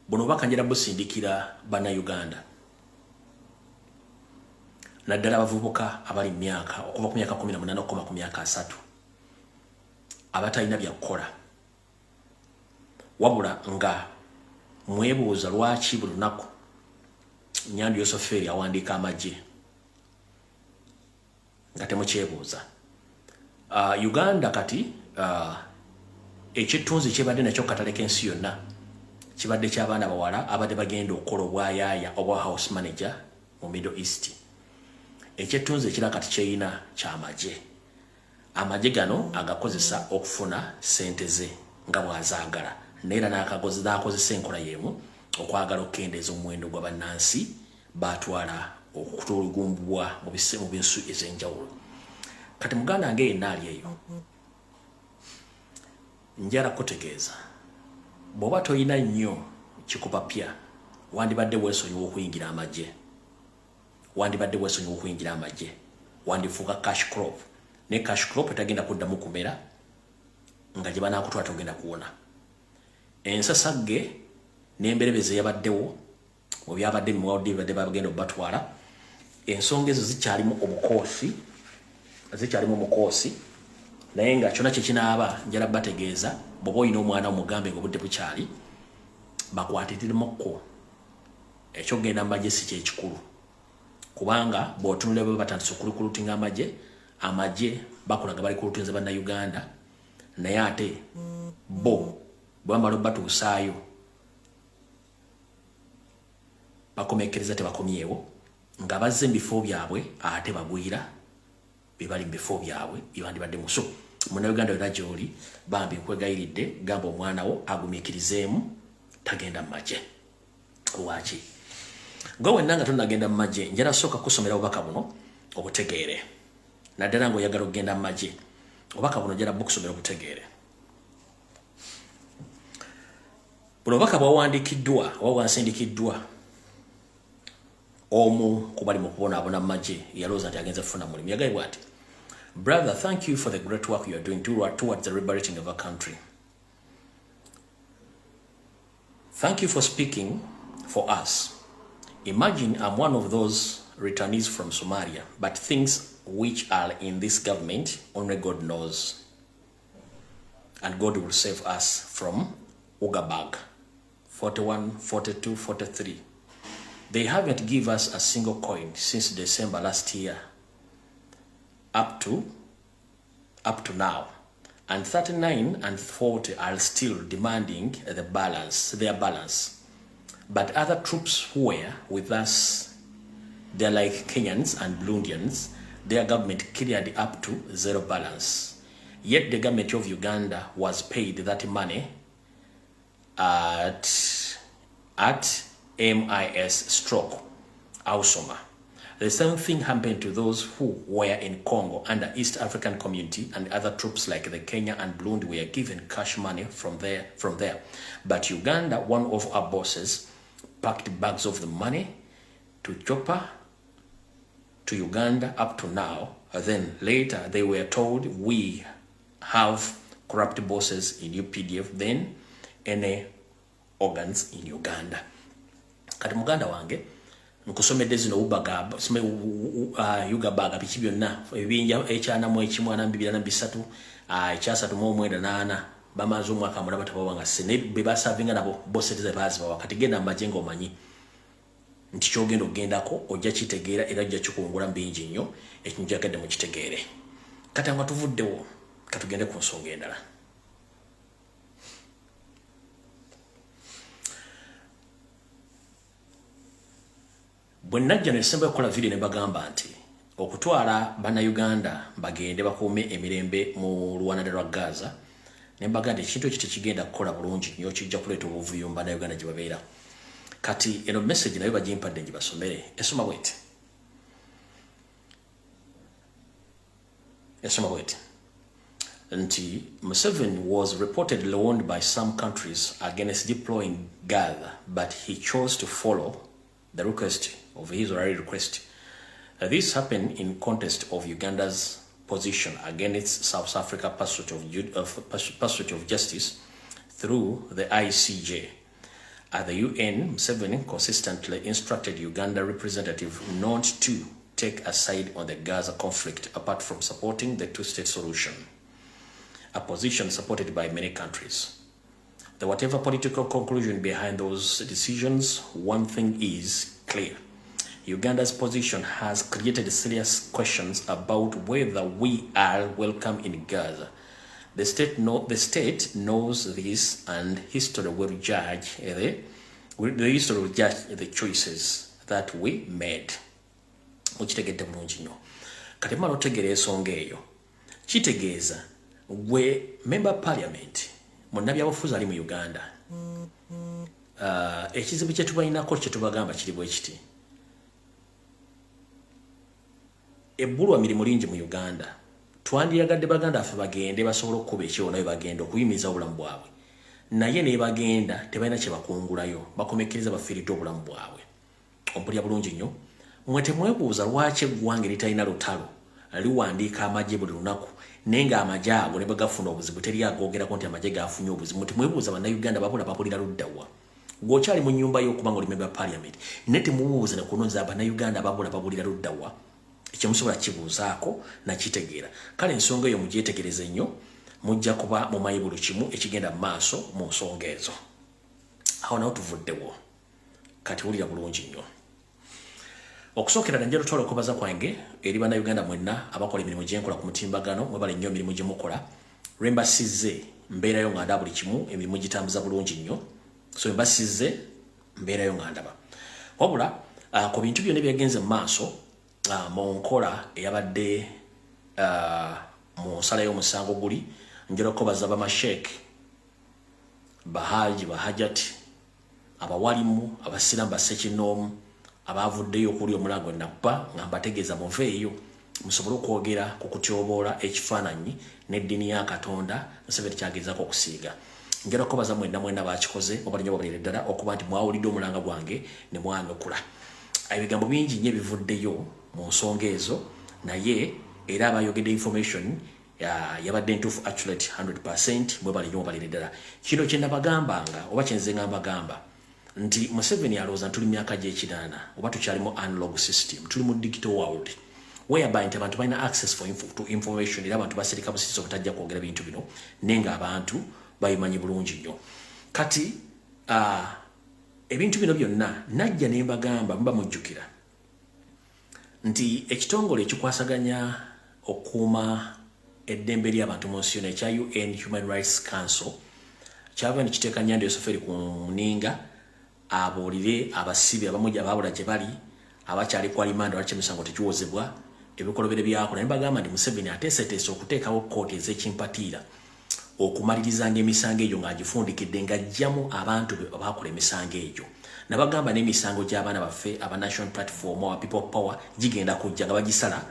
Buno obubaka njala busindikira Bannayuganda, naddala abavubuka abali mu myaka okuva ku myaka 18 okukoma ku myaka 30, abatalina byakukola, wabula nga mwebuuza lwaki buli lunaku Nyandi Yosofeeri awandiika amagye, nga temukyebuuza. Uganda kati ekyettunzi kyebadde nakyo katale k'ensi yonna kibadde ky'abaana bawala abadde bagenda okukola obwayaaya obwa house manager mu Middle East. Ekyettunzi ekira kati kyeyina kyamagye. Amagye gano agakozesa okufuna ssente ze nga bw'azaagala, naye era n'akozesa enkola y'emu okwagala okukendeeza omuwendo gwa bannansi baatwala okutulugumbwa mu binsu ez'enjawulo. Kati muganda wange yenna ali eyo, njala kutegeeza, bw'oba tolina nnyo kikupapya, wandibadde weesonyiwa okuyingira amagye. Wandibadde weesonyiwa okuyingira amagye, wandifuuka cash crop, naye cash crop etagenda kuddamu kumera, nga gye banaakutwala togenda kuwona. Ensasagge n'emberebezi eyabaddewo mu byabadde muwadde bibadde bagenda obatwala, ensonga ezo zikyalimu obukoosi, zikyalimu omukoosi, naye nga kyonna kyekinaaba njala bategeeza, bw'oba olina omwana omugambe nga obudde bukyali, bakwatiriremukko. Ekyokugenda mu magye si kyekikulu, kubanga bw'otunula bwe batandise okulikulutinga amagye, amagye bakulaga balikulutinze Bannayuganda, naye ate bo bwe bamala obatuusaayo bakomekkereza, tebakomyewo nga bazze mu bifo byabwe, ate bagwira be bali mu bifo byabwe bye bandibadde. So Munnayuganda yonna gy'oli, bambi nkwegayiridde, gamba omwana wo agumiikirizeemu, tagenda mu magye. Lwaki? Gwe wenna nga tonagenda mu magye, njala sooka kusomera bubaka buno obutegeere, naddala ng'oyagala okugenda mu magye. Obubaka buno njala bukusomera obutegeere. Buno obubaka bwawandiikiddwa oba bwansindikiddwa omu ku bali mu kubonaabona mu magye, yalowooza nti agenze kufuna mulimu. Yagambye ati, "Brother, thank you for the great work you are doing towards the liberating of our country. Thank you for speaking for us. Imagine I'm one of those returnees from Somalia, but things which are in this government, only God knows. And God will save us from Ugabag. 41, 42, 43. They haven't give us a single coin since December last year up to now. And 39 and 40 are still demanding the balance, their balance. But other troops who were with us, they're like Kenyans and Burundians, their government cleared up to zero balance. Yet the government of Uganda was paid that money at MIS stroke AUSOMA. The same thing happened to those who were in Congo under East African Community, and other troops like the Kenya and Burundi were given cash money from there. But Uganda, one of our bosses, packed bags of the money to chopper to Uganda up to now. Then later they were told we have corrupt bosses in UPDF, then any organs in Uganda." Kati muganda wange, nkusomedde zino ugabaga biki byonna ebibinja ekyana mu 1, 42, 43, ekyasatu mu 9 naana, bamaze omwaka mulaba tabawanga se, naye be basavinga nabo bo sente ze bazibawa. Kati genda mu magye ng'omanyi nti kyogenda okugendako ojja kitegeera era ojja kikungula mu bingi nnyo. Ekyo njagadde mukitegeere. Kati nga tuvuddewo, katugende ku nsonga endala. Bwe najja nesemba okukola vidiyo ne bagamba nti okutwala Bannayuganda bagende bakuume emirembe mu luwananda lwa Gaza, ne mbaga nti ekintu ekyo tekigenda kukola bulungi nnyo, kijja kuleeta obuvuyo mu Bannayuganda gye babeera. Kati eno message nayo bagimpadde ngibasomere. Esoma bweti, esoma bweti nti Museveni was reportedly warned by some countries against deploying Gaza, but he chose to follow the request of his already request. This happened in context of Uganda's position against South Africa pursuit of justice. through the ICJ. At the UN, Museveni consistently instructed Uganda representative not to take a side on the Gaza conflict apart from supporting the two-state solution, a position supported by many countries. The whatever political conclusion behind those decisions, one thing is clear. Uganda's position has created serious questions about whether we are welcome in Gaza. The state knows this, and history will judge the choices that we made. Okitegedde bulungi nnyo. Kati mala otegeera ensonga eyo, kitegeeza gwe member parliament, munnabyabufuzi ali mu Uganda, ekizibu kyetubalinako kyetubagamba kiri bwe kiti: ebbulwa mirimu lingi mu Uganda. Twandiyagadde baganda baffe bagende basobole okukuba ekyewo, naye bagenda okuyimiriza obulamu bwabwe, naye nebagenda tebalina kyebakungulayo, bakomekereza bafiiriddwa obulamu bwabwe. Ompulya bulungi nnyo? Mwe temwebuuza lwaki eggwanga eritalina lutalo liwandiika amagye buli lunaku, naye ng'amagye ago ne bwe gafuna obuzibu teri agoogerako nti amagye gafunye obuzibu? Temwebuuza Bannayuganda babula babulira luddawa? Gweokyali mu nnyumba yo okubanga oli member parliament, naye temubuuza nekunoza Bannayuganda babula babulira luddawa? Ekyemusobola kibuuzaako nakitegeera. Kale ensonga eyo mugyetegereze nnyo, mujja kuba mumanyi buli kimu ekigenda mu maaso mu nsonga ezo. Awo nawo tuvuddewo. Kati wulira bulungi nnyo. Okusookera ddala, njala otwala okwebaza kwange eri Bannayuganda mwenna abakola emirimu gyenkola ku mutimbagano. Mwebale nnyo emirimu gye mukola. Lwembasizze mbeerayo nga ndaba buli kimu, emirimu gitambuza bulungi nnyo. So embasizze mbeerayo nga ndaba. Wabula ku bintu byonna ebyagenze mu maaso mu nkola eyabadde mu nsala y'omusango guli, njala okubaza bamasheek, bahaji, bahajati, abawalimu, abasiraamu bassekinnoomu abavuddeyo okuli omulango nakuba nga mbategeeza muveeyo musobole okwogera ku kutyoboola ekifaananyi n'eddiini ya Katonda Museveni kyagezaako okusiiga. Njala okubaza mwenna mwenna bakikoze, obalinyo babalire ddala okuba nti mwawulidde omulanga gwange ne mwanukula. Ebigambo bingi nnyo ebivuddeyo mu nsonga ezo, naye era abayogedde information yabadde ntuufu, accurate 100. Mwebale nnyo, mubalire ddala. Kino kye nabagambanga oba kyenze nga mbagamba nti Museveni alowooza tuli myaka gy'ekinaana oba tukyali mu analog system. Tuli mu digital world whereby nti abantu balina access to information, era abantu basirika busirizi obutajja kwogera bintu bino, naye nga abantu babimanyi bulungi nnyo. Kati ebintu bino byonna najja ne mbagamba, muba mujjukira nti ekitongole ekikwasaganya okukuuma eddembe ly'abantu mu nsi yonna ekya UN Human Rights Council kyava ne kiteeka Nyanda Yosoferi ku nninga abuulire abasibe abamu abaabula gye bali, abakyali ku alimanda, lwaki emisango tegiwozebwa, ebikolobere byakola. Ne bagamba nti Museveni ateeseteese okuteekawo kkooti ez'ekimpatiira okumalirizanga emisango egyo ng'agifundikidde, ng'aggyamu abantu be abakola emisango egyo. Nabagamba n'emisango gy'abaana baffe aba National Platform, aba People Power, gigenda kujja nga bagisala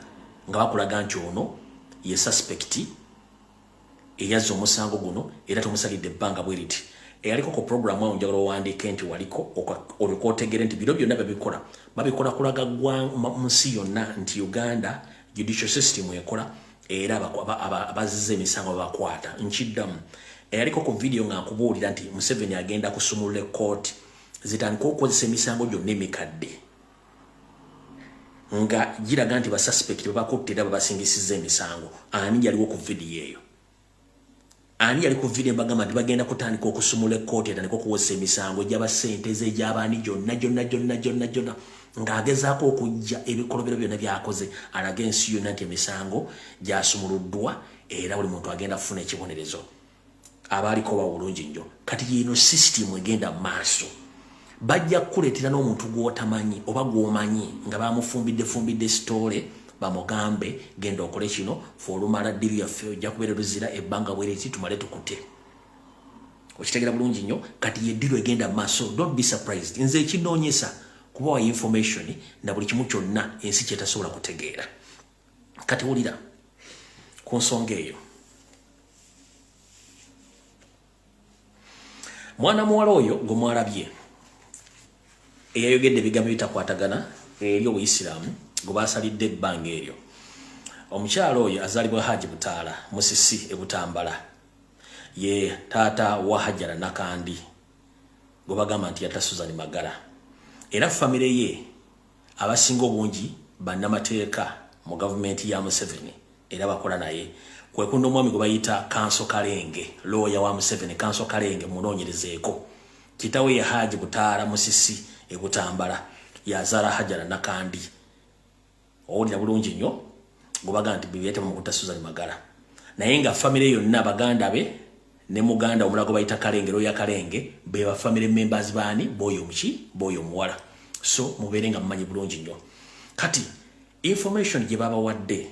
nga bakulaga nti ono ye suspect eyazza omusango guno era tumusalidde ebbanga bwe riti. Eyaliko ku programu awo, njagala owandiike nti waliko, olyoka otegere nti bino byonna babikola babikola kulaga nsi yonna nti Uganda judicial system ekola, era abazizza emisango babakwata. Nkiddamu, eyaliko ku vidiyo nga nkubuulira nti Museveni agenda kusumulula ekkooti zitandika okukozesa emisango gyonna emikadde nga giraga nti basuspect babakutte era babasingisiza emisango. Ani yaliwo ku vidiyo eyo? Ani yali ku vidiyo mbagamba nti bagenda kutandika okusumula ekkooti etandika okuwozesa emisango egy'abasente ez'egyabaani gyonna gyonna gyonna gyonna gyonna, ng'agezaako okujja ebikolobero byonna byakoze alage ensi yonna nti emisango gyasumuluddwa era buli muntu agenda kufuna ekibonerezo? Abaaliko bawo bulungi nnyo. Kati yino system egenda mu maaso. Bajja kukuleetera n'omuntu gw'otamanyi oba gw'omanyi nga bamufumbidde fumbidde story, bamugambe genda okole kino, fe olumala deal yaffe ojja kubeera luzira ebbanga bwereti, tumale tukute. Okitegera bulungi nnyo? Kati ye deal egenda mu maaso. Don't be surprised. Nze ekinoonyesa kubawa information na buli kimu kyonna ensi kyetasobola kutegeera. Kati wulira ku nsonga eyo. Mwana muwala oyo gwe mwalabye eyayogedde ebigambo ebitakwatagana eri obuyisiraamu, gwe basalidde ebbanga eryo, omukyalo oyo azaalibwa Haji Butaala Musisi e Butambala. Ye taata wa Hajara Nakandi gwe bagamba nti yatta Susan Magara, era famire ye abasinga obungi bannamateeka mu gavumenti ya Museveni era bakola naye. Kwekunda omwami gwe bayita Kanso Kalenge, looya wa Museveni. Kanso Kalenge munoonyerezeeko. Kitawe ye Haji Butaara Musisi e Butambala, yazaala Hajara Nakandi. Owulira bulungi nnyo, gwebaga nti biyetema mu kutta Susan Magara, naye nga famire yonna, baganda be ne muganda omulala gwe bayita Kalenge, looya Kalenge, be ba family members baani? Boyo omuki? Boyo omuwala. So mubeere nga mumanyi bulungi nnyo. Kati information gye babawadde,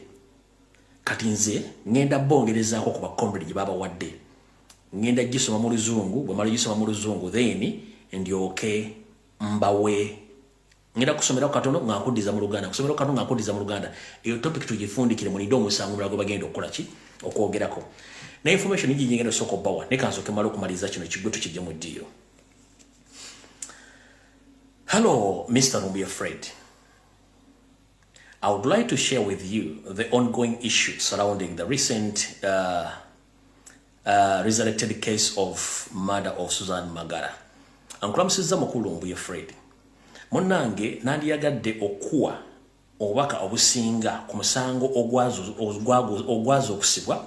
kati nze ŋŋenda bongerezaako ku ba comrade gye babawadde. Ŋŋenda gisoma mu Luzungu. Bwe mala gisoma mu Luzungu, then ndyoke mbawe. Ngenda kusomerako katono nga nkuddiza mu Luganda, kusomerako katono nga nkuddiza mu Luganda. Eyo topic tugifundikire, mulinde omusango omulala gwe bagenda okukola ki? Okwogerako. Naye information gigi ngenda osooka obbawa, naye kansooke mala okumaliriza kino kigwe, tukijje mu ddiiro. Hello, Mr. Lumbuye Fred. I would like to share with you the ongoing issue surrounding the recent resurrected case of murder of Susan Magara. Ankulamusizza mukulu Lumbuye Fred. Munnange, nandiyagadde okuwa obubaka obusinga ku musango ogwaza okusibwa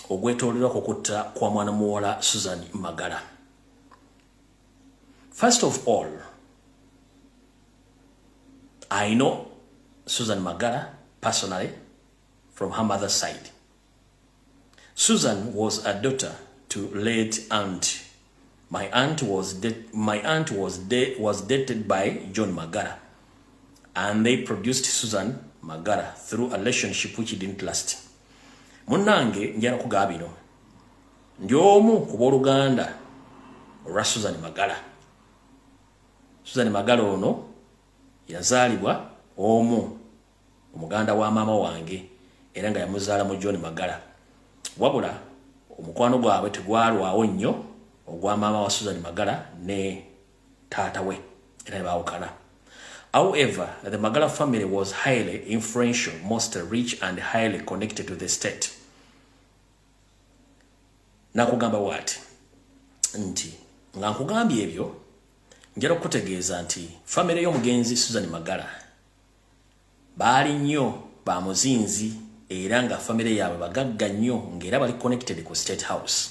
ogwetoolera ku kutta kwa mwana muwala Susan Magara. First of all, I know Susan Magara personally from her mother's side. Susan was a daughter to late aunt. My aunt was dated by John Magara, and they produced Susan Magara through a relationship which didn't last. Munnange, njala kugaba bino. Ndi omu ku booluganda olwa Susan Magara. Susan Magara ono yazaalibwa omu omuganda wa maama wange era nga yamuzaala mu John Magara. Wabula omukwano gwabwe tegwalwawo nnyo, ogwa maama wa Susan Magara ne taata we, era ne baawukana. However, the Magara family was highly influential, most rich and highly connected to the state. Nakugamba waati nti nga nkugambye ebyo, njala okukutegeeza nti famire y'omugenzi Susan Magara baali nnyo bamuzinzi era nga famire yaabwe bagagga nnyo, ng'era bali connected ku State House.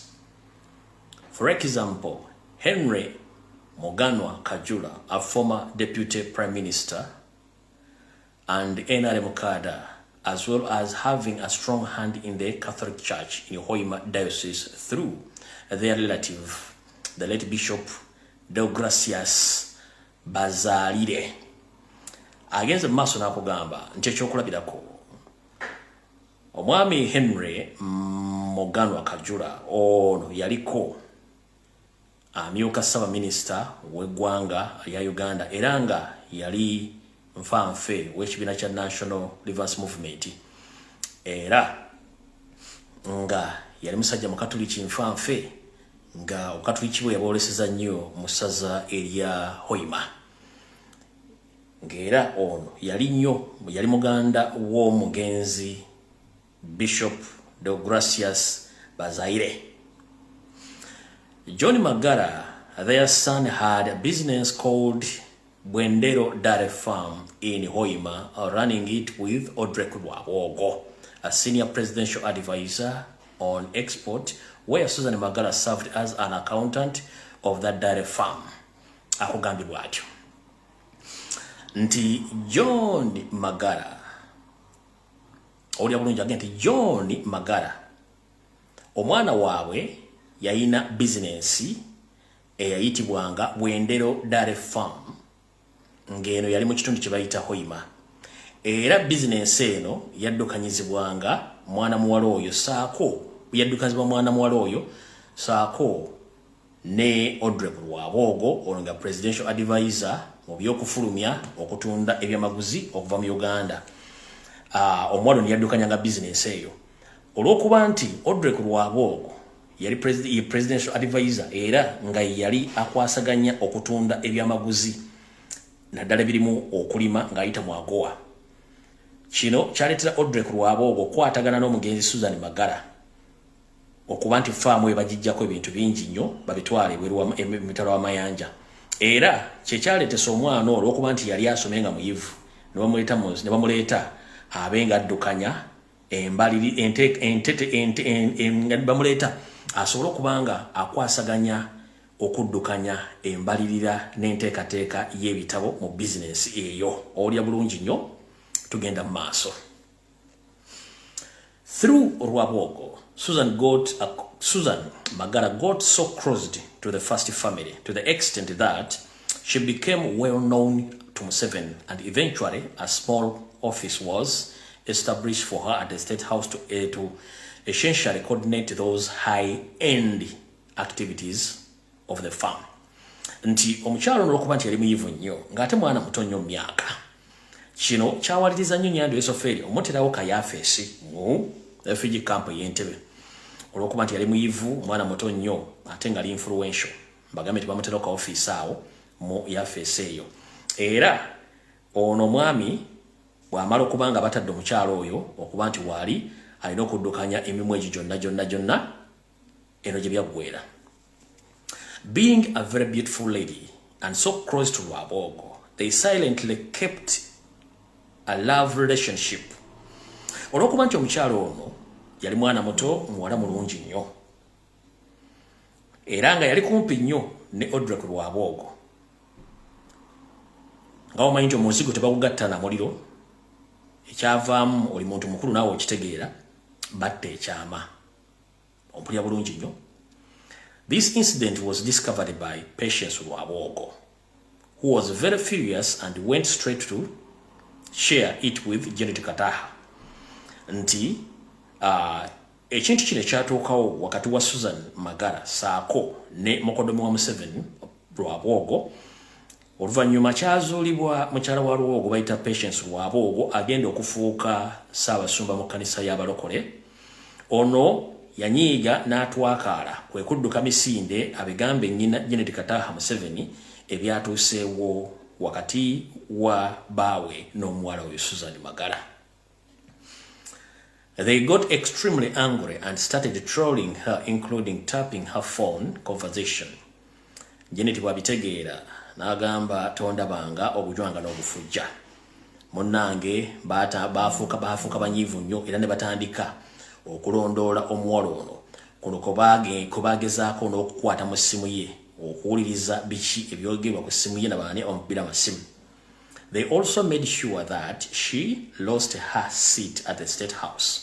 For example, Henry Muganwa Kajula, a former deputy prime minister and NRM cadre, as well as having a strong hand in the Catholic Church in Hoima Diocese through their relative, the late Bishop Deogracias Bazalire. Agenze mu maaso n'akugamba nti ekyokulabirako, omwami Henry Muganwa Kajula ono yaliko amyuka ssaabaminisita w'eggwanga lya Uganda era nga yali nfanfe w'ekibiina kya National Revance Movement, era nga yali musajja mukatuliki nfanfe, nga obukatuliki bwe yabwoleseza nnyo mu ssaza erya Hoima, ng'era ono yali nnyo yali muganda w'omugenzi Bishop Deogracias Bazaire. John Magara, their son, had a business called Bwendero Dairy Farm in Hoima, running it with Odrek Rwabwogo, a senior presidential advisor on export, where Susan Magara served as an accountant of that dairy farm. Akugambye bw'atyo nti John Magara, owulira bulungi, agenda nti John Magara omwana waabwe yayina bizinensi eyayitibwanga Bwendero Dairy Farm, ng'eno yali mu kitundu kye bayita Hoima, era bizinensi eno yaddukanyizibwanga mwana muwala oyo saako yaddukanyizibwa mwana muwala oyo saako ne Odrek Rwabwogo, ono nga presidential advisor mu byokufulumya okutunda ebyamaguzi okuva mu Uganda. Omuwala ono yaddukanyanga bizinensi eyo. Olw'okuba nti Odrek Rwabwogo yali presidential advisor era nga yali akwasaganya okutunda ebyamaguzi naddala birimu okulima ng'ayita mu AGOA, kino kyaleetera Odrek Rwabwogo okukwatagana n'omugenzi Susan Magara. Okuba nti faamu eyo bagijjako ebintu bingi nnyo, babitwale ebweru emitala w'amayanja. Era kyekyaleetesa omwana olw'okuba nti yali asomye nga muyivu, ne bamuleeta abe nga addukanya embaliri entete, bamuleeta asobole okuba nga akwasaganya okuddukanya embalirira n'enteekateeka y'ebitabo mu bizinensi eyo. Owulira bulungi nnyo, tugenda mu maaso. Through Rwabwogo, Susan Magara got so close to the first family to the extent that she became well known to Museveni, and eventually a small office was established for her at the State House to essentially coordinate those high-end activities of the farm. Nti omukyalo olwokuba nti yali muyivu nnyo ng'ate mwana muto nnyo mu myaka, kino kyawaliriza nnyo Nyando Yosoferi omuterawo kayafeesi mu refugee camp ey'Entebe. Olwokuba nti yali muyivu, mwana muto nnyo ate nga ali influential, mbagambe nti bamuterawo ka ofiisi awo mu yafeesi eyo. Era ono omwami bw'amala okuba nga batadde omukyalo oyo okuba nti waali alina okuddukanya emirimu egyo gyonna gyonna gyonna, eno gye byaggwera. Being a very beautiful lady and so close to Rwabwogo, they silently kept a love relationship. Olw'okuba nti omukyalo ono yali mwana muto, muwala mulungi nnyo, era nga yali kumpi nnyo ne Odrek Rwabwogo, nga omanyi nti omuzigo tebagugatta na muliro, ekyavaamu oli muntu mukulu naawe okitegeera, batta ekyama. Ompulira bulungi nnyo. This incident was discovered by Patience Rwabwogo, who was very furious and went straight to share it with Janet Kataha. Nti ekintu kino ekyatuukawo wakati wa Susan Magara saako ne mukodomi wa Museveni Rwabwogo, oluvannyuma kyazuulibwa mukyala wa Rwabwogo bayita Patience Rwabwogo, agenda okufuuka Ssaabasumba mu kkanisa y'abalokole. Ono yanyiiga n'atwakaala, kwe kudduka misinde abigambe nnyina Janet Kataha Museveni ebyatuuseewo wakati wa baawe n'omuwala oyo Susan Magara. They got extremely angry and started trolling her, including tapping her phone conversation. Janet bw'abitegeera n'agamba, "Tondabanga obujwanga n'obufujja." Munnange, baafuuka banyiivu nnyo era ne batandika okulondoola omuwala ono. Kuno kwe bagezaako n'okukwata mu ssimu ye okuwuliriza biki ebyogerwa ku ssimu ye nabaani abamukubira amasimu. They also made sure that she lost her seat at the State House.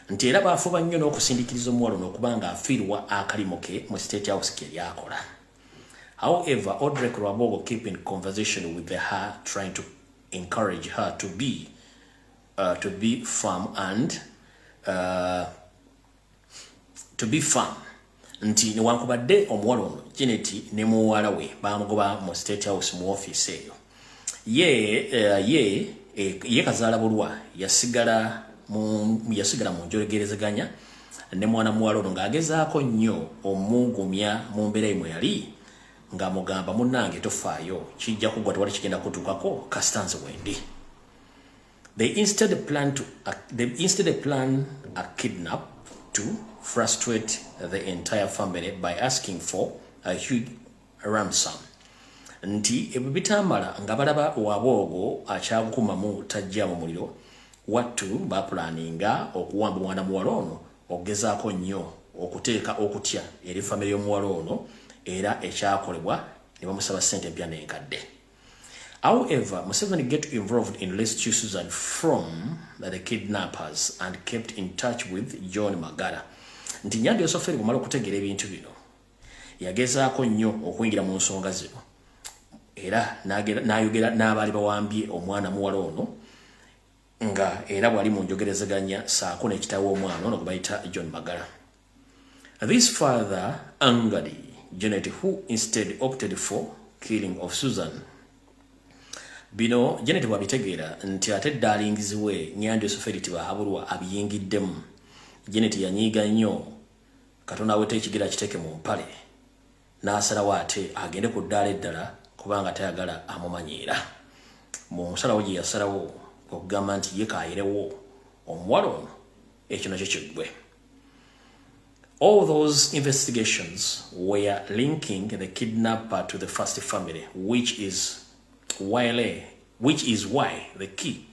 Nti era baafuba nnyo n'okusindikiriza omuwala ono okuba nga afiirwa akalimu ke mu State House ke lyakola. However, Odrek Rwabwogo keep in conversation with her, trying to encourage her to be firm and to be firm. Nti newankubadde omuwala ono Janet ne muwala we bamugoba mu State House mu office eyo, ye kazaala bulwa yasigala mu njogerezeganya ne mwana muwala ono ng'agezaako nnyo omugumya mu mbeera emwe yali, ng'amugamba, "Munnange, tofaayo, kijja kuggwa, tewali kigenda kutuukako, kasita nze wendi." They instead plan a kidnap to frustrate the entire family by asking for a huge ransom. Nti ebyo bitamala nga balaba Rwabwogo akyagukumamu tajja mu muliro wattu, bapulaninga okuwamba omwana muwala ono okugezaako nnyo okuteeka okutya eri famire y'omuwala ono. Era ekyakolebwa ne bamusaba ssente empya n'enkadde. However, Museveni get involved in rescue Susan from the kidnappers and kept in touch with John Magara. Nti Nyando Yosoferi bwamala okutegeera ebintu bino, yagezaako nnyo okuyingira mu nsonga zino era n'ayogera n'abaali bawambye omwana muwala ono, nga era bw'ali mu njogerezeganya saako n'ekitaawe omwana ono gwe bayita John Magara. This further angered Janet, who instead opted for killing of Susan. Bino Janet bw'abitegeera nti ate darling we Nyando Yosoferi Tibuhaburwa abiyingiddemu, Janet yanyiiga nnyo, Katonda aweta ekigera kiteeke mu mpale, n'asalawo ate agende ku ddaala eddala kubanga tayagala amumanyiira. Mu nsalawo gye yasalawo okugamba nti ye kaayirewo omuwala ono, ekyo nakyo kiggwe. All those investigations were linking the kidnapper to the first family, which is why the key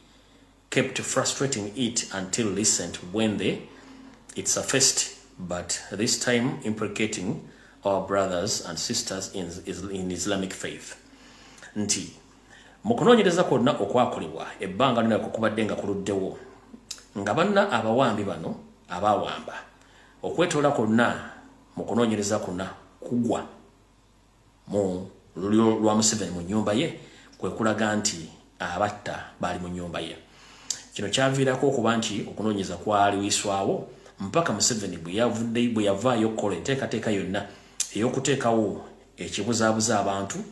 kept frustrating it until recent when it surfaced, but this time implicating our brothers and sisters in Islamic faith. Nti mu kunoonyereza kwonna okwakolebwa ebbanga lyonna kubadde nga kuluddewo nga banna abawambi bano abawamba okwetoola kwonna mu kunoonyereza kwonna kugwa mu lulyo lwa Museveni mu nnyumba ye, kwe kulaga nti abatta baali mu nnyumba ye. Kino kyaviirako okuba nti okunoonyereza kwaliwiswawo mpaka Museveni bwe yavudde, bwe yavaayo okukola enteekateeka yonna ey'okuteekawo ekibuzaabuza abantu,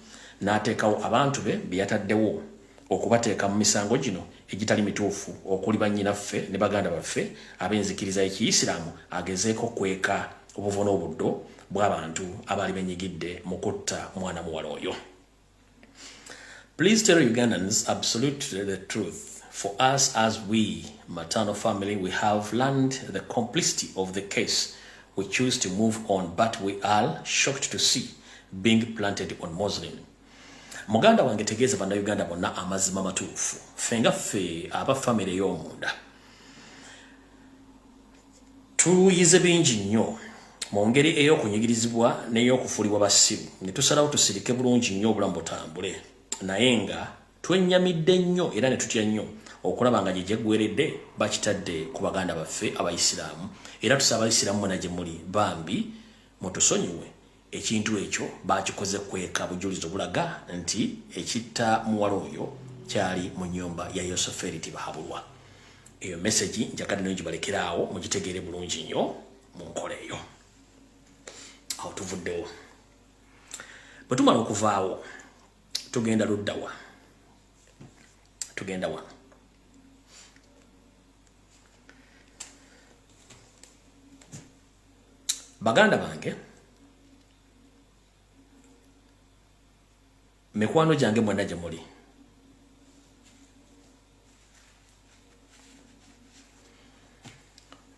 n'ateekawo abantu be be yataddewo okubateeka mu misango gino egitali mituufu, okuli bannyinaffe ne baganda baffe ab'enzikiriza y'Ekiyisiraamu, agezeeko kweka obuvo n'obuddo bw'abantu abaali benyigidde mu kutta mwana muwala oyo. Please tell Ugandans absolutely the truth. For us as we maternal family, we have learned the complicity of the case. We choose to move on, but we are shocked to see being planted on Muslim. Muganda wange, tegeeza bannayuganda bonna amazima matuufu. Ffe nga ffe aba famire ey'omunda tuyize bingi nnyo mu ngeri ey'okunyigirizibwa n'ey'okufuulibwa basiru, ne tusalawo tusirike bulungi nnyo obulamu butambule, naye nga twennyamidde nnyo era ne tutya nnyo okulaba nga gye gyeggweredde bakitadde ku baganda baffe abayisiraamu. Era tusaba abayisiraamu mwena gye muli, bambi mutusonyiwe. Ekintu ekyo bakikoze kweka bujulizi obulaga nti ekitta muwala oyo kyali mu nnyumba ya Yoseferi Tibahabulwa. Eyo message njakadde nayo gibalekeraawo mugitegeere bulungi nnyo mu nkola eyo. Awo tuvuddewo. Bwe tumala okuvaawo tugenda luddawa? Tugenda wano. Baganda bange, mikwano gyange mwenna gye muli,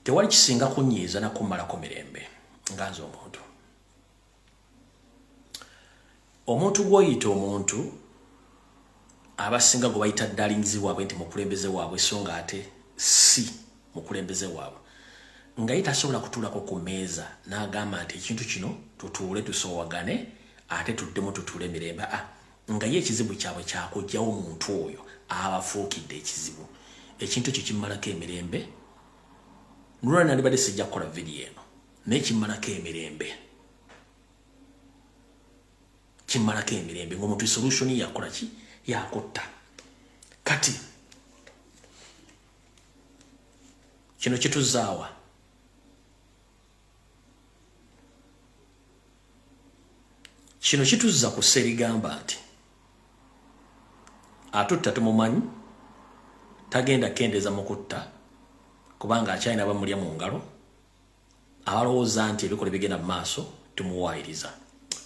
tewali kisinga kunyiiza nakummalako mirembe nga nze omuntu gw'oyita omuntu abasinga gwe bayita darlings waabwe nti mukulembeze waabwe, so nga ate si mukulembeze waabwe, nga ye tasobola kutuulako ku mmeeza n'agamba nti ekintu kino tutuule tusoowagane ate tuddemu tutuule mirembe. A nga ye ekizibu kyabwe kyakugjawo muntu oyo abafuukidde ekizibu. Ekintu ekyo kimmalako emirembe. Nulwa nandibadde sijja kukola vidiyo eno, naye kimmalako emirembe, kimmalako emirembe ngaomuntu solution yakola ki? Yakutta. Kati kino kituzaawa? Kino kituzza ku sserigamba nti atutta tumumanyi, tagenda kendeeza mu kutta kubanga akyalina bamulya mu ngalo abalowooza nti ebikola ebigenda mu maaso tumuwaayiriza.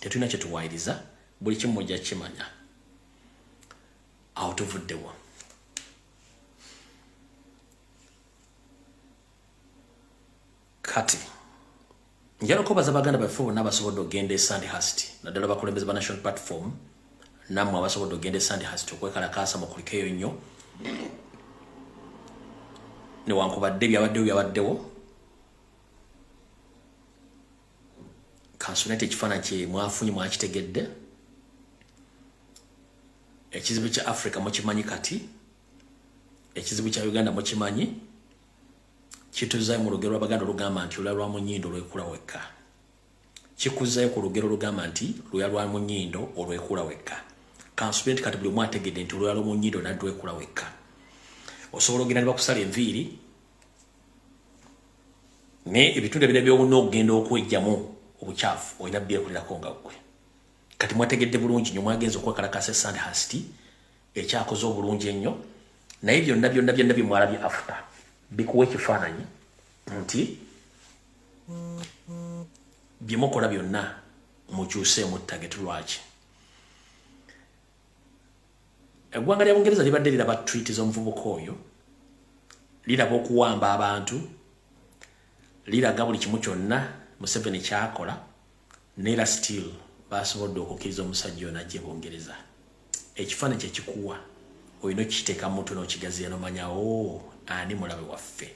Tetulina kye tuwaayiriza, buli kimu mujja kukimanya. Awo tuvuddewo. Kati njala okwebaza baganda baffe bonna abasobodde okugenda e Sandhurst, naddala bakulembeze ba National Platform, nammwe abasobodde okugenda e Sandhurst okwekalakaasa. Mukulikeeyo nnyo newankubadde byabaddewo byabaddewo. Kansunete ekifaananyi kye mwafunye mwakitegedde. Ekizibu kya Africa mukimanyi, kati ekizibu kya Uganda mukimanyi. Kituzayo mu lugero lw'Abaganda olugamba nti olula lwa munyindo olwekula wekka. Kikuzayo ku lugero olugamba nti luya lwa munyindo olwekula wekka. Kansubire nti kati buli omu ategedde nti oluya lw'omunyindo naddwekula wekka. Osobola ogenda ne bakusala enviiri naye ebitundu ebira byowuna okugenda okwejjamu obukyafu olina byekolerako nga ggwe. Kati mwategedde bulungi nnyo, mwagenza okwekalakasa e Sandhurst, ekyakoze obulungi ennyo, naye byonna byonna byonna bye mwalabye after bikuwa ekifaananyi nti bye mukola byonna mukyuseemu target. Lwaki eggwanga lya Bungereza libadde liraba tweet z'omuvubuka oyo, liraba okuwamba abantu, liraga buli kimu kyonna Museveni kyakola, neera still basobodde okukkiriza omusajja ono ajje Bungereza. Ekifaananyi kyekikuwa olina okukiteeka mutwe n'okigaziya nomanya o oh, ani mulabe waffe.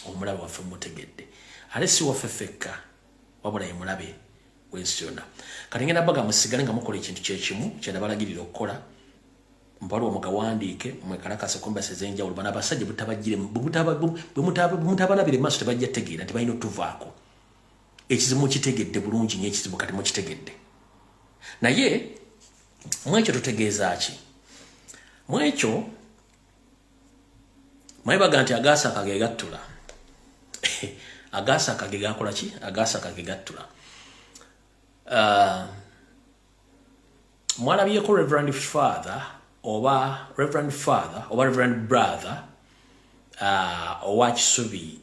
Omulabe waffe mutegedde, ate si waffe ffekka, wabula ye mulabe w'ensi yonna. Kati ngenda baga musigale nga mukola ekintu kyekimu kyenabalagirira okukola. Mpaluwa mugawandiike, mwekalakase ku embasi ez'enjawulo. Bano abasajja butabajjire, bwe mutabalabire maaso tebajja tegeera nti balina otuvaako. Ekizibu mukitegedde bulungi nnyo, ekizibu kati mukitegedde. Naye mwekyo tutegeeza ki? Mwekyo mwebaga nti agaasaka ge gattula, agaasaka ge gakola ki? Agaasaka ge gattula. Mwalabyeko Reverend Father oba Reverend Father oba Reverend Brother owa Kisubi,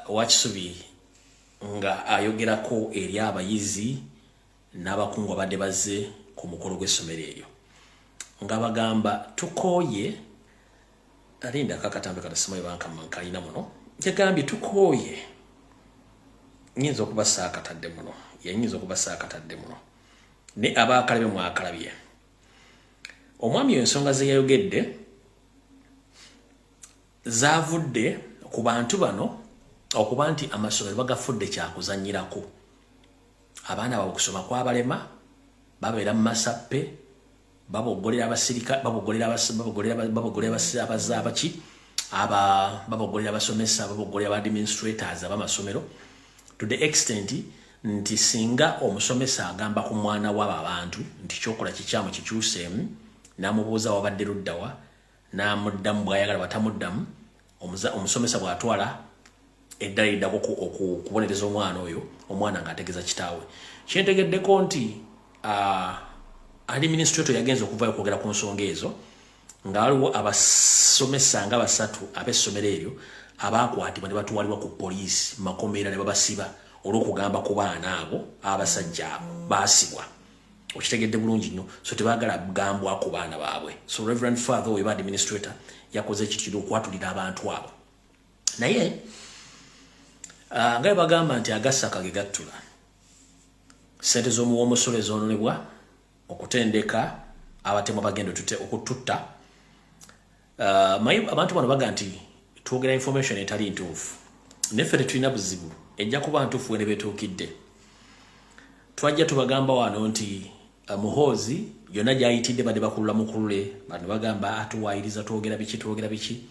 owa Kisubi nga ayogerako eri abayizi n'abakungu abadde bazze ku mukolo gw'essomero eryo, nga bagamba tukooye. Alinda akakatambe katasimayo bankama nkalina muno. Yagambye tukooye, nyinza okuba saakatadde muno, yanyinza okuba saakatadde muno, ne abaakalabye mwakalabye. Omwami oyo ensonga ze yayogedde zaavudde ku bantu bano okuba nti amasomero bagafudde kyakuzanyirako. Abaana baabwe okusoma kwabalema, babeera mu masappe, baboggolera abasirika, baboggolera abaki, aba baboggolera abasomesa, baboggolera aba administrators ab'amasomero, to the extent nti singa omusomesa agamba ku mwana w'abo abantu nti kyokola kikyamu, kikyuseemu, n'amubuuza wabadde luddawa, n'amuddamu bw'ayagala, batamuddamu, omusomesa bw'atwala eddala eddako okubonereza omwana oyo, omwana ng'ategeeza kitaawe. Kyentegeddeko nti administrator yagenza okuvayo okwogera ku nsonga ezo, nga waliwo abasomesa nga basatu ab'essomero eryo abakwatibwa ne batwalibwa ku poliisi makomera ne babasiba olw'okugamba ku baana abo. Abasajja abo baasibwa, okitegedde bulungi nnyo. So tebaagala gambwa ku baana baabwe. So Reverend Father oyo ba administrator yakoze ekintu kiri okwatulira abantu abo. Naye nga bwe bagamba nti agasaka ge gattula, sente z'omuwa omusolo ezoononebwa okutendeka abatemu abagenda okututta. Maye abantu bano baga nti twogera information etali ntuufu, neffe tetulina buzibu, ejja kuba ntuufu wene betuukidde. Twajja tubagamba wano nti Muhoozi yonna gyayitidde badde bakulula mukulule. Bano bagamba atuwaayiriza, twogera biki, twogera biki.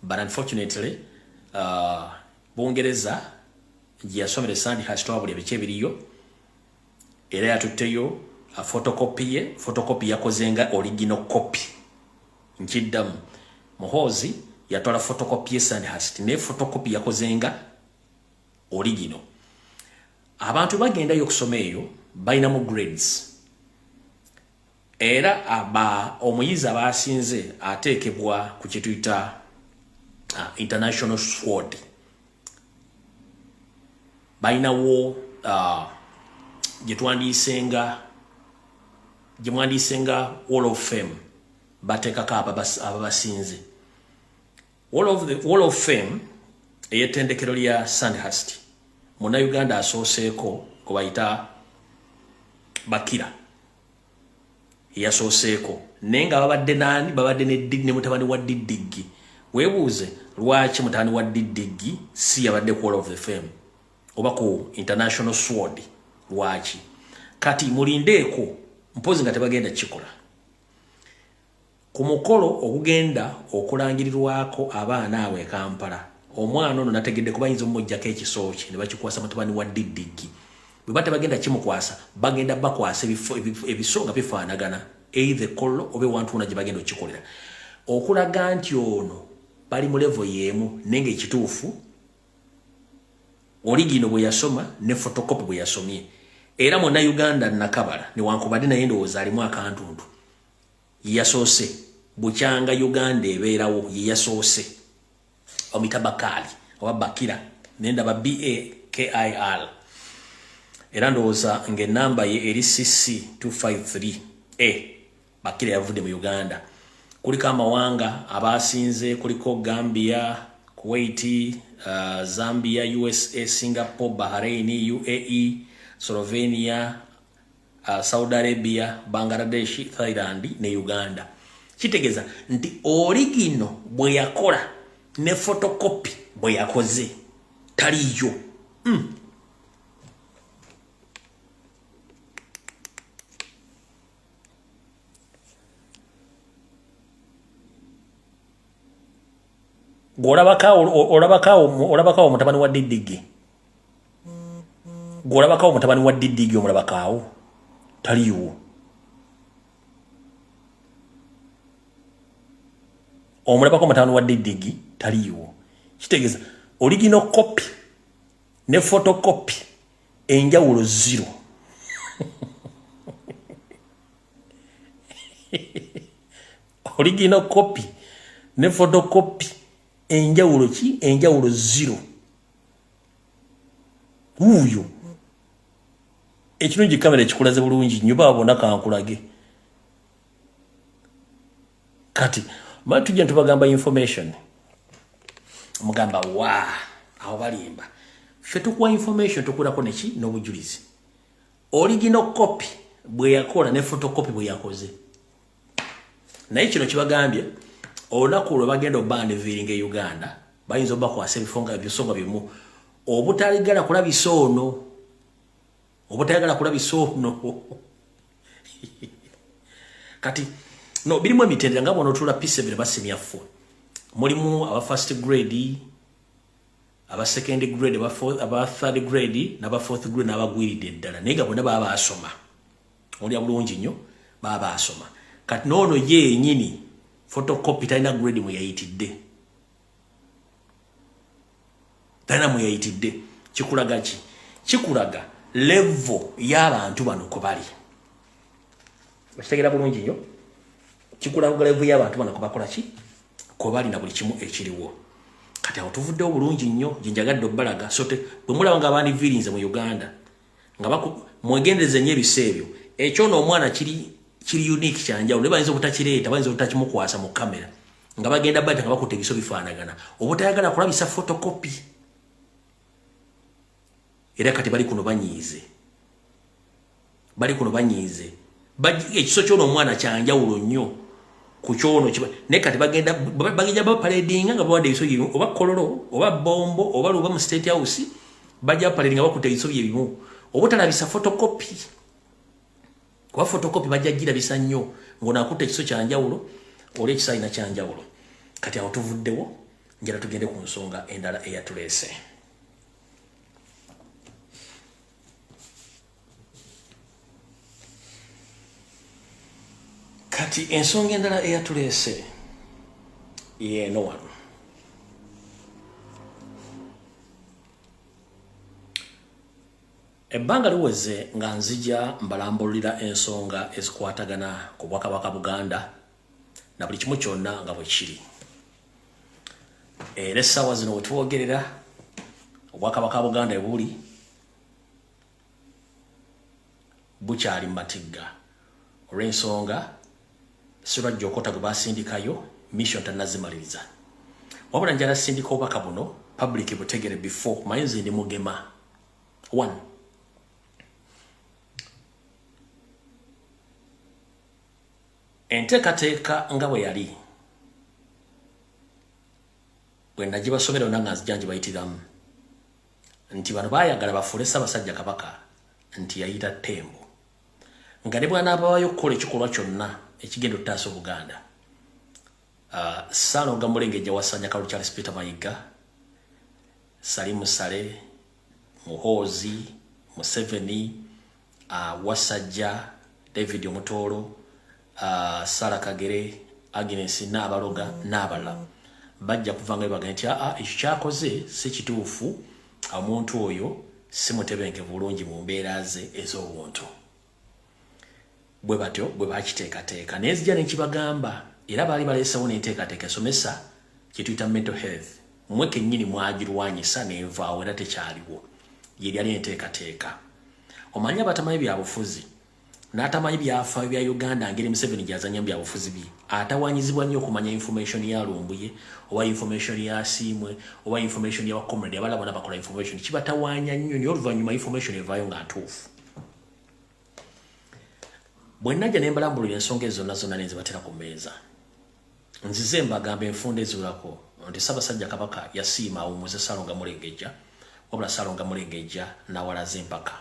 But unfortunately, Bungereza gye yasomera Sandhurst twabuli biki ebiriyo, era yatutteyo photocopy ye. Photocopy yakoze nga original copy. Nkiddamu, Muhoozi yatwala photocopy ye Sandhurst, naye photocopy yakoze nga original. Abantu bagendayo okusoma eyo balinamu grades, era aba omuyizi abasinze ateekebwa ku kyetuyita international sword. Balinawo gye twandiyisenga Wall of Fame, bateekako ababasinze. Wall of Fame ey'ettendekero lya Sandhurst, Munnayuganda asooseeko gwe bayita Bakira yasooseeko, naye nga babadde nani? Babadde ne mutabani wa Diddiggi. Weebuuze lwaki mutabani wa Diddiggi si yabadde ku Wall of the Fame oba ku international sword? Lwaki? Kati mulindeeko mpozi nga tebagenda kikola ku mukolo ogugenda okulangirirwako abaana abo e Kampala. Omwana ono nategedde kuba bayinza omumuggyako ekiso kye ne bakikwasa mutabani wa Diddiggi. Bwe ba tebagenda kimukwasa, bagenda bakwasa ebiso nga bifaanagana, either Kololo oba ewantu wona gye bagenda okukikolera, okulaga nti ono bali mu level y'emu, naye nga ekituufu original bwe yasoma ne photocopy bwe yasomye. Era Munnayuganda Nakabala, newankubadde naye ndowooza alimu akantuntu, yasoose bukyanga Uganda ebeerawo, ye yasoose. Bamuyita Bakaali oba Bakira, naye ndaba Bakir, era ndowooza ng'enamba ye eri CC 253 A. Bakira yavudde mu Uganda. Kuliko amawanga abasinze, kuliko Gambia, Kuwait, Zambia, USA, Singapore, Bahrain, UAE, Slovenia, Saudi Arabia, Bangladesh, Thailand ne Uganda. Kitegeeza nti original bwe yakola ne photocopy bwe yakoze taliyo. Olabakawo mutabani wa Diddigi, gwolabakawo mutabani wa Diddigi, omulabakawo taliiwo. Omulabako mutabani wa Diddigi taliiwo. Kitegeeza original copy ne photocopy enjawulo zero. Original copy ne photocopy enjawulo ki? Enjawulo zero. Wuuyo ekirungi, kamera ekikulaze bulungi nnyo, baabona kankulage. Kati mala tujja ntubagamba information, mugamba wa awo balimba. Ffe tukuwa information, tukulako neki n'obujulizi. Original copy bwe yakola ne photocopy bwe yakoze. Naye kino kibagambye, olunaku lwe bagenda obandiviiringa e Uganda, bayinza obakwasa ebifo nga ebisonga bimu, obutaligala kulabisa ono, obutayagala kulabisa ono. Kati no birimu emitendera nga bw'onotuula P7 ba senior 4, mulimu aba first grade, aba second grade, aba third grade n'aba fourth grade n'abagwiridde eddala, naye nga bonna baba basoma. Olya bulungi nnyo, baba basoma. Kati noono ye yenyini photocopy talina grade mwe yayitidde, talina mwe yayitidde. Kikulaga ki? Kikulaga level y'abantu bano kwe bali. Okitegeera bulungi nnyo, kikulaga level y'abantu bano kwe bakola ki, kwe bali na buli kimu ekiriwo. Kati awo tuvuddewo bulungi nnyo gye njagadde obbalaga. So bwe mulaba nga abandiviirinze mu Uganda nga mwegendereze nnyo ebisa ebyo. Ekyono omwana kiri unique, kyanjawulo, naye bayinza obutakireeta, bayinza obutakimukwasa mu kamera nga bagenda bata nga bakutte ebiso bifaanagana, obutayagala kulabisa photocopy. Era kati bali kuno banyiize, bali kuno banyiize. Ekiso kyono omwana kyanjawulo nnyo ku kyono, naye kati bagenda bapaledinga nga bawadde ebiso byebimu, oba Kololo oba Bombo oba Luba mu State House, bajja bapaledinga bakutte ebiso byebimu, obutalabisa photocopy, kuba photocopy bajja girabisa nnyo ng'ono akutte ekiso kyanjawulo, oli ekiso alina kyanjawulo. Kati awo tuvuddewo, njala tugende ku nsonga endala eyatuleese. Kati ensonga endala eyatuleese yeeno wano. Ebbanga liweze nga nzija mbalambululira ensonga ezikwatagana ku Bwakabaka Buganda na buli kimu kyonna nga bwe kiri. Era essaawa zino wetwogerera, Obwakabaka Buganda ebuli bukyali mu matigga olw'ensonga Sirwajja Okota gwe basindikayo mission tannazimaliriza. Wabula njala sindika obubaka buno public butegere before manyi nze ndi mugema. One, enteekateeka nga bwe yali bwe nagibasomera yonna nga nzija ngibayitiramu nti bano baayagala bafuule Ssaabasajja Kabaka nti yayita Ttembo, nga ne bw'anaabaayo okukola ekikolwa kyonna ekigenda okutaasa Obuganda, Ssaalonga Mulengejja Wasanya Kalulu Charles Peter Mayiga, Salimu Sale, Muhoozi, Museveni, Wasajja David Omutoolo, Sara Kagere, Agnes Naabaloga n'abalala bajja kuvanga bebagamba nti aa ekyo kyakoze si kituufu, omuntu oyo si mutebenkevu bulungi mu mbeera ze ez'obuntu. Bwe batyo bwe bakiteekateeka, naye nzija nekibagamba, era baali baleesewo n'enteekateeka esomesa kye tuyita mental health. Mmwe kennyini mwagirwanyisa n'envaawo era tekyaliwo. Ye lyali enteekateeka. Omanyi abatamanyi byabufuzi N'atamanyi byafaayo bya Uganda, ngeri Museveni gy'azannya mu byabufuzi bye, atawanyizibwa nnyo okumanya information ya Lumbuye oba information ya Siimwe oba information ya bacomrade abalala bonna bakola information, kibatawaanya nnyo. Naye oluvannyuma information evaayo nga ntuufu. Bwe najja ne mbalambulira ensonga ezo zonna zonna, nenzibatera ku mmeeza, nzize mbagamba enfunda eziwulako nti Ssaabasajja Kabaka yasiima awummuze Ssaalongo Mulengejja, wabula Ssaalongo Mulengejja n'awalaza empaka.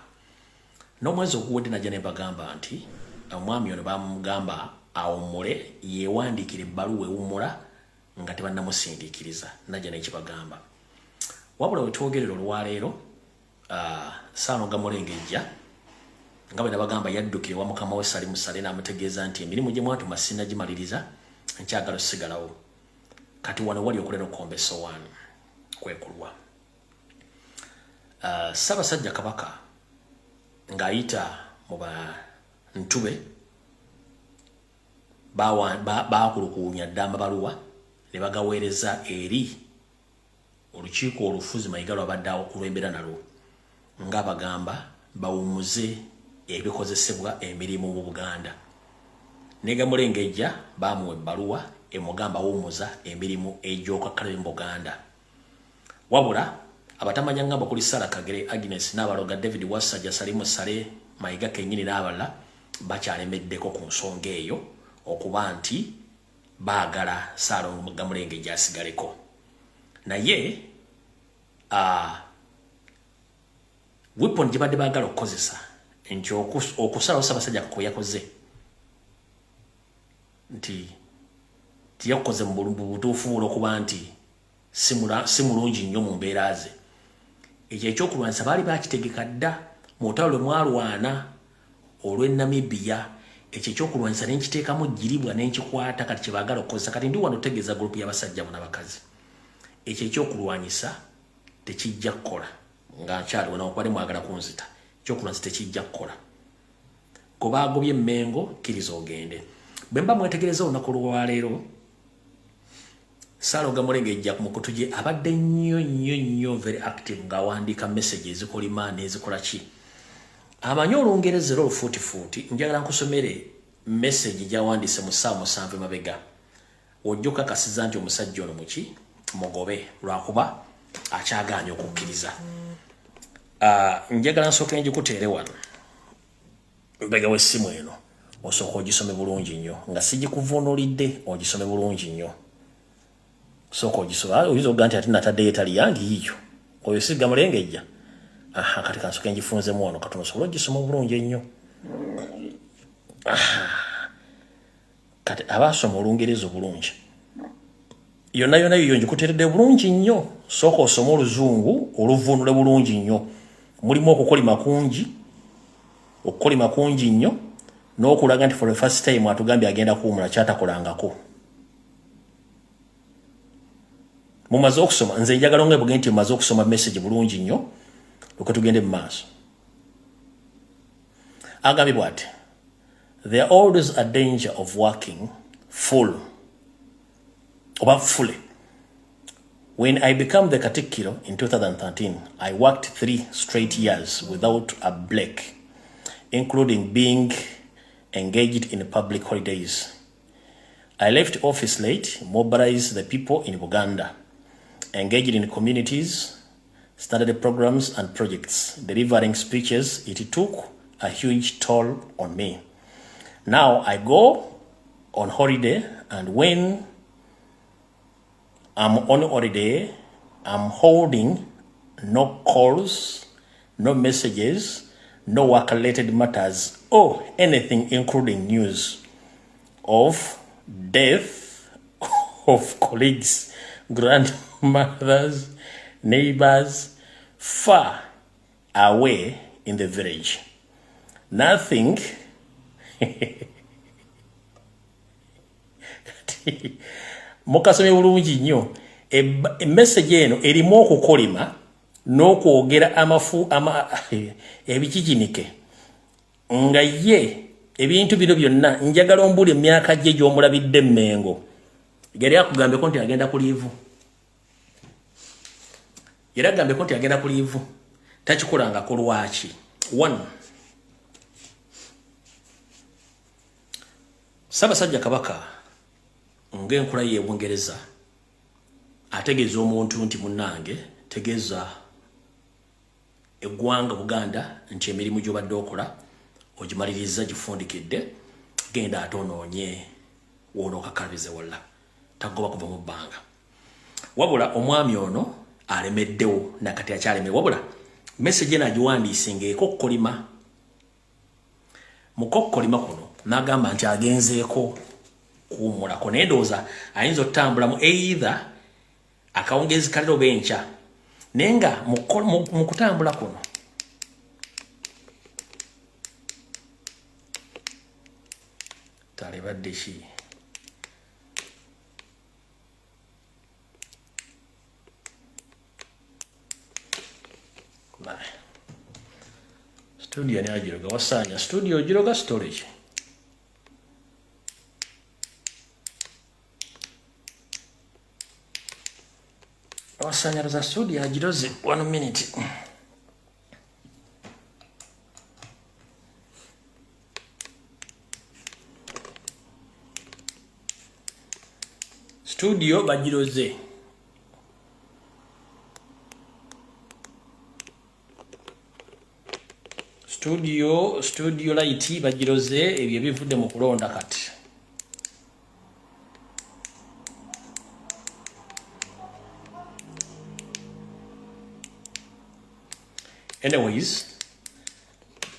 N'omwezi oguwedde najja ne mbagamba nti omwami ono bamugamba awummule, yeewandiikira ebbaluwa ewummula nga tebannamusindiikiriza. Najja nekibagamba. Wabula wetwogerera olwaleero, Ssaalongo Mulengejja, nga bwe nabagamba, yaddukira ewa mukama we Sali Musale n'amutegeeza nti emirimu gye mwatuma sinnagimaliriza, nkyagala osigalawo. Kati wano wali okulera okukomba essowaani kwekulwa. Ssaabasajja Kabaka ng'ayita mu bantu be baakulukuunya dda amabaluwa ne bagaweereza eri olukiiko olufuzi Mayiga lwabadde akulembera nalwo, nga bagamba bawummuze ebikozesebwa emirimu mu Buganda. Ne Gamulengejja baamuwa ebbaluwa emugamba awummuza emirimu egy'okakkalabye mu Buganda. Wabula abatamanya ngamba kuli Sara Kagere Agnes n'abaloga David Wasajja, Salimu Sale, Mayiga kennyini n'abalala bakyalemeddeko ku nsonga eyo okuba nti baagala Ssaalongo Gamulengejja asigaleko. Naye weapon gye badde baagala okukozesa nti okusalawo Ssaabasajja kwe yakoze nti tiyakukoze mu butuufu olwokuba nti si mulungi nnyo mu mbeera ze, ekyo ekyokulwanyisa baali bakitegeka dda mu lutalo lwe mwalwana olw'e Namibia. Ekyo ekyokulwanyisa nenkiteekamu giribwa nenkikwata, kati kyebaagala okukozesa. Kati ndi wano otegeeza gurupu y'abasajja bo n'abakazi, ekyo ekyokulwanyisa tekijja kukola nga nkyaliwo, nawankubadde mwagala kunzita. Ekyokulwanyisa tekijja kukola. Gobaagobye Emmengo, kkiriza ogende. Bwe mba mwetegereza olunaku lwaleero, Ssaalongo Mulengejja ku mukutu gye abadde nnyo nnyo nnyo very active ng'awandiika message ezikolima n'ezikola ki. Amanyi Olungereza era olufuutifuuti. Njagala nkusomere message gy'awandiise mu ssaawa 7 emabega, ojja okakasiza nti omusajja ono muki mugobe, lwakuba akyagaanye okukkiriza. Njagala nsooke ngikuteere wano mbega w'essimu eno, osooka ogisome bulungi nnyo nga sigikuvuunulidde, ogisome bulungi nnyo. Sooka ogisome. Oyinza okuga nti ate nataddeyo etali yange, yiyo oyo sigga Mulengejja. Aha, kati kansooke ngifunzemu wano katono osobole ogisoma obulungi ennyo. Kati abaasoma Olungereza obulungi, yonna yonna yiyo ngikuteeredde bulungi nnyo. Sooka osome Oluzungu oluvvuunule bulungi nnyo. Mulimu okukolima kungi, okukolima kungi nnyo n'okulaga nti for the first time atugambye agenda kuwumula, kyatakolangako. Mumaze okusoma? Nze njagala ongebuge nti mumaze okusoma message bulungi nnyo, lwe tugende mu maaso. Agambye bw'ati: "There always a danger of working full oba fully. When I became the Katikkiro in 2013, I worked 3 straight years without a break, including being engaged in public holidays. I left office late, mobilized the people in Buganda, engaged in communities, started programs and projects, delivering speeches. It took a huge toll on me. Now I go on holiday, and when I'm on holiday, I'm holding no calls, no messages, no work related matters, or anything including news of death of colleagues, grandmothers, neighbors far away in the village. Nothing." Kati mukasomye bulungi nnyo. Emessage eno erimu okukolima n'okwogera amafu ama, ebikikinike nga ye ebintu bino byonna. Njagala ombuli emyaka gye gy'omulabidde Emmengo, yali akugambyeko nti agenda ku leave? Yali agambyeko nti agenda ku leave? Takikolangako. Lwaki? One, Ssaabasajja Kabaka ng'enkula ye Bungereza ategeeza omuntu nti munnange tegeeza eggwanga Buganda nti emirimu gy'obadde okola ogimaliriza gifundikidde, genda ate onoonye w'onookakalabize walla tagoba kuva mu bbanga. Wabula omwami ono alemeddewo nakati akyalemere, wabula message eno agiwandiise ng'ekokkolima. Mu kokkolima kuno n'agamba nti agenzeeko kuwummulako, naye ndowooza ayinza otutambulamu either akawungeezi kaliro oba enkya, naye nga mu kutambula kuno talibadde ki studio ani agiroga wasaanya studio ogiroga storage wasaanya studio agiroze 1 minute. Studio bagiroze studio light bagiroze, ebyo ebivudde mu kulonda kati. Anyways,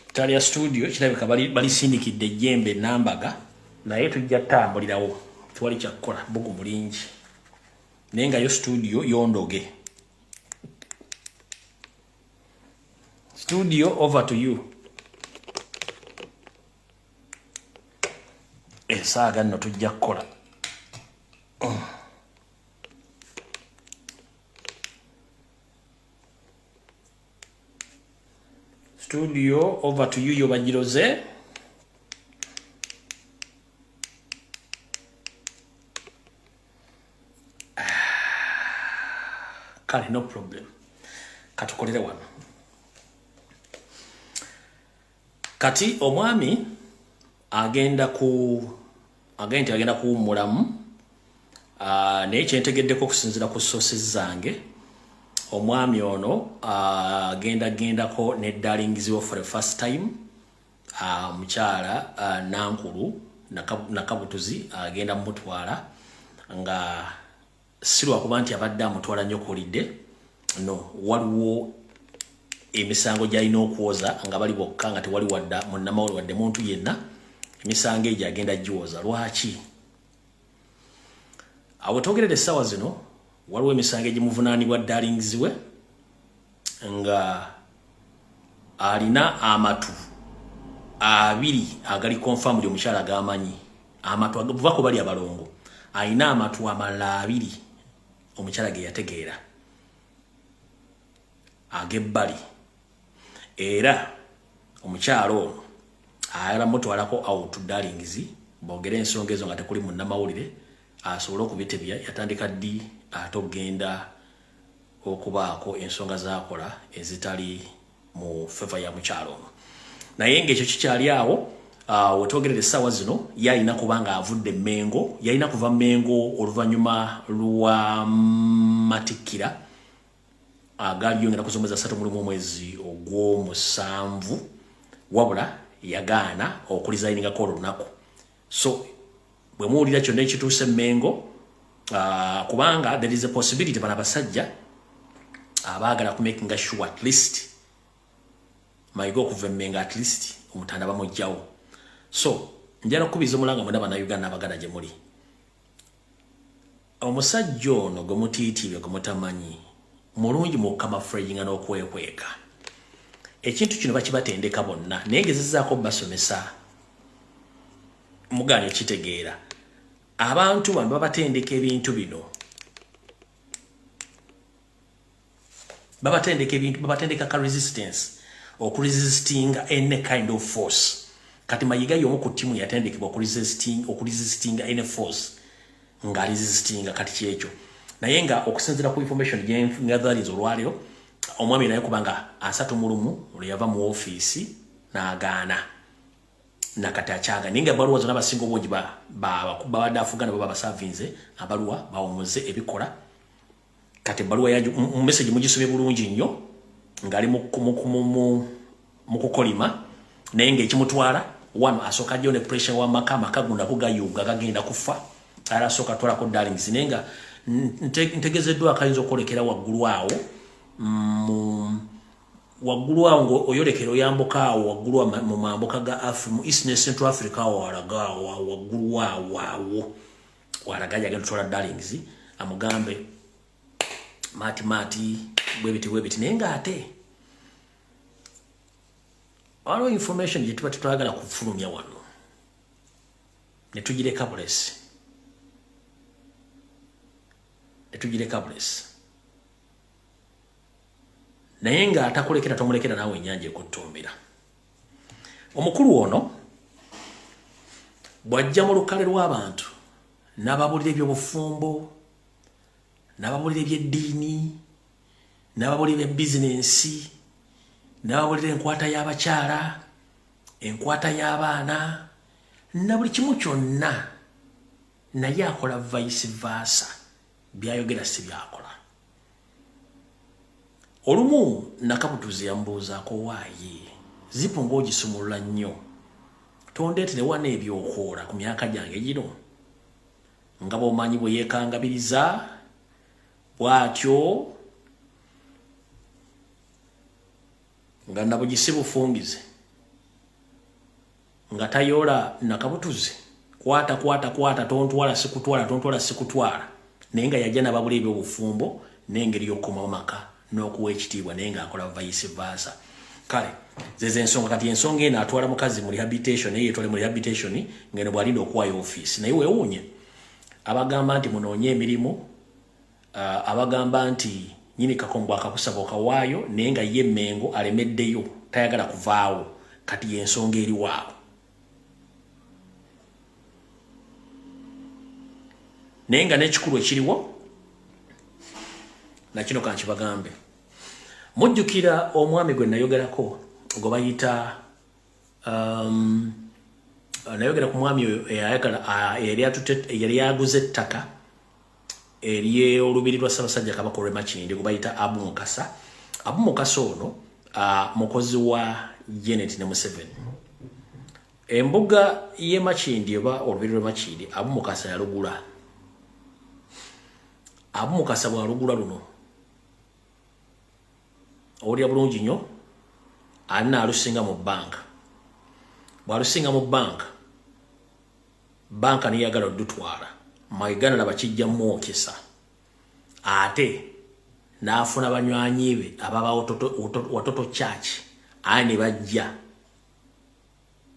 ttaala ya studio kirabika balisindikidde ejjembe nambaga, naye tujja tutambulirawo, tewali kyakukola, bugumu lingi, naye nga yo studio yondoge. Studio over to you. Esaaga nno tujja kukola. Studio over to you, yobagiroze. Kale no problem, katukolere wano. Kati omwami agenda ku agenda agenda kuwummulamu, naye kyentegeddeko okusinziira ku sources zange, omwami ono agenda gendako ne darlings we for the first time, mukyala Nankulu Nakabutuzi agenda mutwala, nga si lwakuba nti abadde amutwala nnyo kulidde, no waliwo emisango gy'alina okwoza nga bali bokka, nga tewali wadda munnamawulire wadde muntu yenna. Emisango egyo agenda giwoza. Lwaki awo twogerera essaawa zino? Waliwo emisango egimuvunaanibwa darlings we, nga alina amatu abiri agali confirmed omukyala gamanyi amatu buvako bali abalongo, alina amatu amalala abiri omukyala ge yategeera ag'ebbali, era omukyala ono ayala mutwalako out darlings boogere ensonga ezo nga tekuli munnamawulire asobole okubitebya yatandika ddi ate okugenda okubaako ensonga zakola ezitali mu favor ya mukyalo ono. Naye ng'ekyo kikyali awo, wetwogerera essaawa zino yalina kuba nga avudde Mengo, yalina kuva Mengo oluvannyuma lwa matikkira agaaliyo ng'ennaku z'omwezi 31 omwezi ogw'omusanvu, wabula yagaana okurizayiningako olwo lunaku. So bwe muwulira kyonna ekituuse Mengo, kubanga there is a possibility bano abasajja abaagala ku making sure at least Mayiga okuva Emmengo, at least omutanda bamugjawo. So njala okukubiza omulanga mwena Bannayuganda n'Abaganda gye muli, omusajja ono gwe mutiitiibye gwe mutamanyi mulungi mu camouflaginga n'okwekweka. Ekintu kino bakibatendeka bonna, naye ngezezaako basomesa mugaanye okitegeera. Abantu bano babatendeka ebintu bino, babatendeka ebintu, babatendeka ka resistance, okuresistinga any kind of force. Kati Mayiga y'omu ku ttiimu yatendekebwa okuresistinga any force, nga resistinga. Kati kyekyo, naye nga okusinziira ku information gyengatherinze olwaleero, omwami naye kubanga 31 lwe yava mu ofiisi n'agaana. Nakati akyaga, naye nga ebbaluwa zonna abasinga obungi babadde afugana baba basavinze abaluwa bawumuze ebikola. Kati ebbaluwa ya message mugisomye bulungi nnyo ng'ali mu kukolima, naye ng'ekimutwala wano asooka ajjayo ne pressure w'amaka, amaka gunako gayuuga gagenda kufa, ala asooka atwalako darlings. Naye nga ntegezeddwa akayinza okwolekera waggulu awo, mu waggulu awo ng'oyolekera oyambuka awo waggulu mu mambuka ga mu East ne Central Africa, awo walaga awo waggulu awo awo walaga yagenda tutwala darlings amugambe maati maati bwebiti bwebiti. Naye ng'ate waliwo information gye tuba tetwagala kufulumya wano ne tugireka bulesi, ne tugireka bulesi. Naye ng'atakulekera tomulekera naawe ennyanja ekuttumbira. Omukulu ono bw'ajja mu lukale lw'abantu n'ababulira ebyobufumbo, n'ababulira ebyeddiini, n'ababulira ebizinensi, n'ababulira enkwata y'abakyala, enkwata y'abaana na buli kimu kyonna, naye akola vice versa. Byayogera si byakola. Olumu Nakabutuzi yamubuuzaako, "Waaye zipu ng'ogisumulula nnyo, tondeetere wano ebyokoola ku myaka gyange gino?" Nga bw'omanyi bwe yeekangabiriza bw'atyo nga nabugisi bufungize nga tayoola Nakabutuzi, "Kwata, kwata, kwata, tontwala, sikutwala, tontwala, sikutwala." Naye nga yajja nababula ebyobufumbo n'engeri y'okukoma maka n'okuwa ekitiibwa, naye ng'akola vice versa. Kale zeze ensonga. Kati ensonga eno atwala mukazi mu rehabilitation, naye yetwale mu rehabilitation ngeno bw'alinda okuwaayo ofiisi. Naye weewuunye abagamba nti munoonye emirimu, abagamba nti nyini kakombo akakusaba okawaayo, naye nga ye Mengo alemeddeyo, tayagala kuvaawo. Kati yensonga eriwaawo. Naye nga n'ekikulu ekiriwo nakino kankibagambe. Mujjukira omwami gwe nayogerako gwe bayita nayogera ku mwami oyo eyayagala eyali aguze ettaka ery'olubiri lwa Ssaabasajja Kabaka olw'e Makindye gwe bayita Abu Mukasa. Abu Mukasa ono mukozi wa Janet ne Museveni. Embuga y'e Makindye oba olubiri lw'e Makindye, Abu Mukasa yalugula. Abu Mukasa bw'alugula luno, owulira bulungi nnyo, alina alusinga mu banka. Bw'alusinga mu banka, banka neyagala oddutwala maigana laba kijja mwokesa, ate n'afuna banywanyi be ababa Watoto Church, aye ne bajja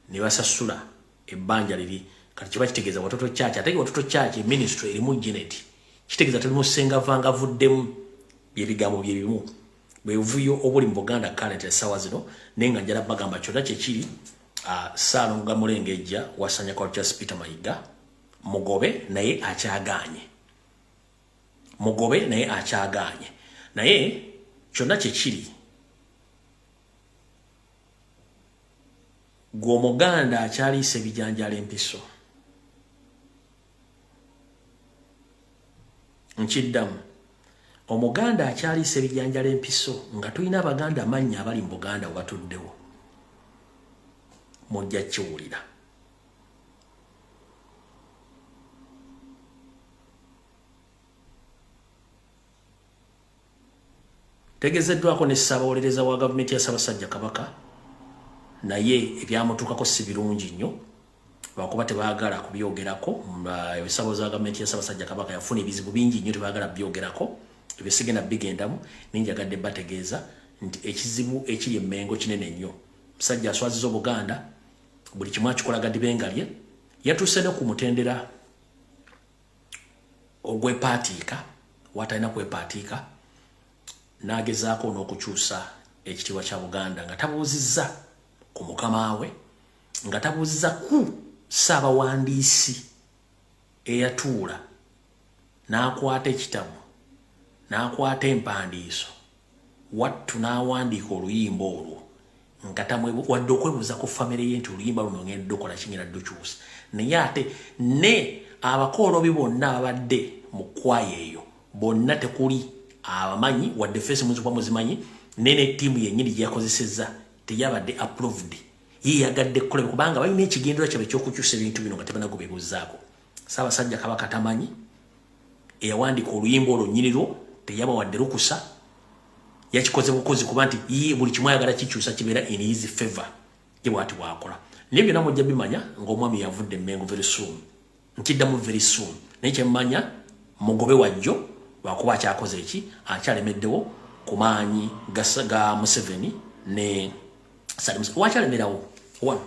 ne basasula ebbanja liri. Kati kiba kitegeeza Watoto Church, ate Watoto Church ministry erimu Janet, kitegeeza tuli musengavanga avuddemu. Byebigambo byebimu bwebuvuyo obuli mu Buganda current essaawa zino. Naye nga njala bagamba kyonna kyekiri, Ssaalongo Mulengejja wasanya Charles Peter Mayiga mugobe, naye akyagaanye. Mugobe, naye akyagaanye. Naye kyonna kyekiri, gwe Omuganda akyaliisa ebijanjalo empiso, nkiddamu, Omuganda akyaliisa ebijanjalo empiso, nga tulina Abaganda amannya abali mu Buganda webatuddewo, mujja kiwulira. Tegezeddwako ne Ssaabawolereza wa gavumenti ya Ssaabasajja Kabaka, naye ebyamutuukako si birungi nnyo lwakuba tebaagala kubyogerako. Ebisabo za gavumenti ya Ssaabasajja Kabaka yafuna ebizibu bingi nnyo, tebaagala byogerako, ebyo sigenda bigendamu. Naye njagadde bategeeza nti ekizibu ekiri Emmengo kinene nnyo. Musajja aswaziza Obuganda, buli kimu akikola gadibengalye. Yatuuse ne ku mutendera ogwepaatiika watalina kwepaatiika, n'agezaako n'okukyusa ekitiibwa kya Buganda nga tabuuzizza ku mukama we, nga tabuuzizza ku ssaabawandiisi eyatuula n'akwata ekitabo n'akwata empandiiso wattu n'awandiika oluyimba olwo. Nga wadde okwebuuza ku famire ye nti oluyimba luno ngenda dukola kingenda dukyusa. Naye ate ne abakoolobi bonna ababadde mu kwaya eyo bonna tekuli abamanyi wadde face muzikuba muzimanyi, ne ttiimu yennyini gye yakozesezza teyabadde approved. Ye yagadde kukola kubanga balina ekigendererwa kyabwe eky'okukyusa ebintu bino nga tebanagobebuuzaako. Ssaabasajja Kabaka tamanyi, eyawandiika oluyimba olwo nnyini lwo teyabawadde lukusa, yakikoze bukozi kuba nti ye buli kimu ayagala kikyusa kibeera in his favor, ye bw'ati bw'akola. Naye byonna mujja bimanya ng'omwami yavudde Mmengo very soon, nkiddamu very soon. Naye kyemmanya mugobe wajjo lwakuba akyakoze eki akyalemeddewo ku maanyi ga Museveni ne Salim. Wakyalemerawo one,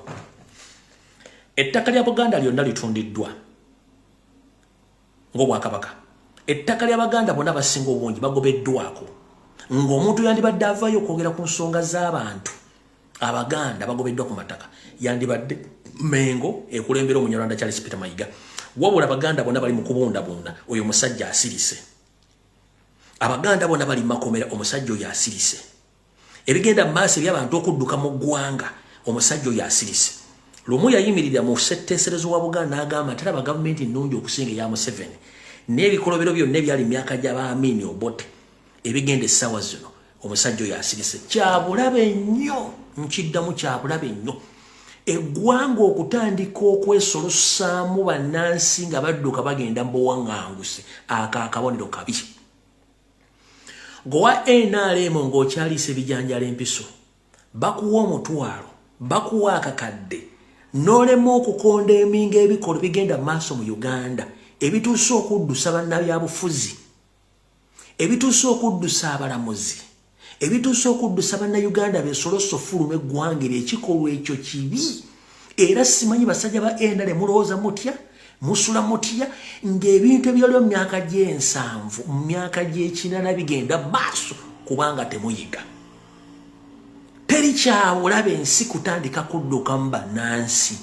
ettaka lya Buganda lyonna litundiddwa ng'obwakabaka. Ettaka ly'Abaganda bonna basinga obungi bagobeddwako, ng'omuntu yandibadde avaayo okwogera ku nsonga z'abantu Abaganda bagobeddwa ku mataka yandibadde Mengo ekulembera Omunyarwanda Charles Peter Mayiga. Wabula Abaganda bonna bali mu kubundabunda, oyo omusajja asirise. Abaganda bonna bali makomera, omusajja oyo asirise. Ebigenda mu maaso eby'abantu okudduka mu ggwanga, omusajja oyo asirise. Lumu yayimirira mu ssetteeserezo wa Buganda n'agamba nti alaba gavumenti nnungi okusinga eya Museveni n'ebikolobero byonna ebyali mu myaka gya ba Amin Obote ebigenda essaawa zino, omusajja oyo asirise. Kyabulabe nnyo, nkiddamu, kyabulabe nnyo eggwanga okutandika okwesolosaamu bannansi nga badduka bagenda mu buwaŋŋanguse. Ako akabonero kabi. Gowa NRM ng'okyaliisa ebijanjalo empiso, bakuwa omutwalo, bakuwa akakadde, n'olema okukonda eminga ebikolwa bigenda maaso mu Uganda ebituuse okuddusa bannabyabufuzi, ebituuse okuddusa abalamuzi, ebituuse okuddusa bannayuganda besoloso fuluma eggwanga eryo. Ekikolwa ekyo kibi. Era simanyi basajja ba NRM mulowooza mutya, musula mutya ng'ebintu ebyaliwo mu myaka gy'ensanvu, mu myaka gy'ekinana bigenda maaso, kubanga temuyiga. Teri kyabulabe ensi kutandika kuddukamu bannansi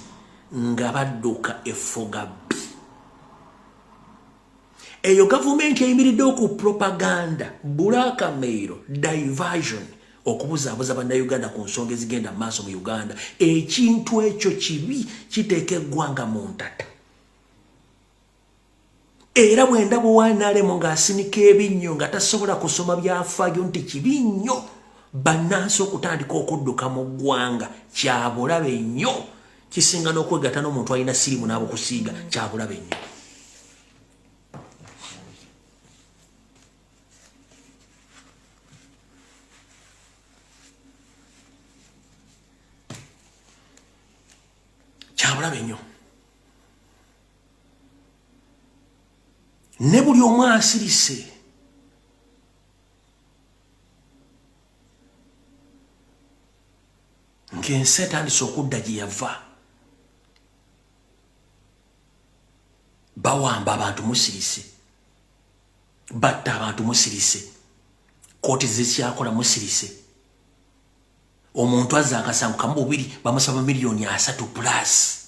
nga badduka effuga bbi. Eyo gavumenti eyimiriddewo ku propaganda, blackmail, diversion, okubuzaabuza bannayuganda ku nsonga ezigenda mu maaso mu Uganda. Ekintu ekyo kibi, kiteeka eggwanga mu ntata. Era bwendaba owa NRM ng'asinika ebinnyo nga tasobola kusoma byafaayo nti kibi nnyo bannansi okutandika okudduka mu ggwanga, kyabulabe nnyo. Kisinga n'okwegatta n'omuntu alina sirimu n'abukusiiga, kyabulabe nnyo. Kyabulabe nnyo. Ne buli omu asirise ng'ensi etandise okudda gye yava, bawamba abantu musirise, batta abantu musirise, kooti zikyakola musirise. Omuntu azza akasango kamu bubiri bamusaba 3 miliyoni plus,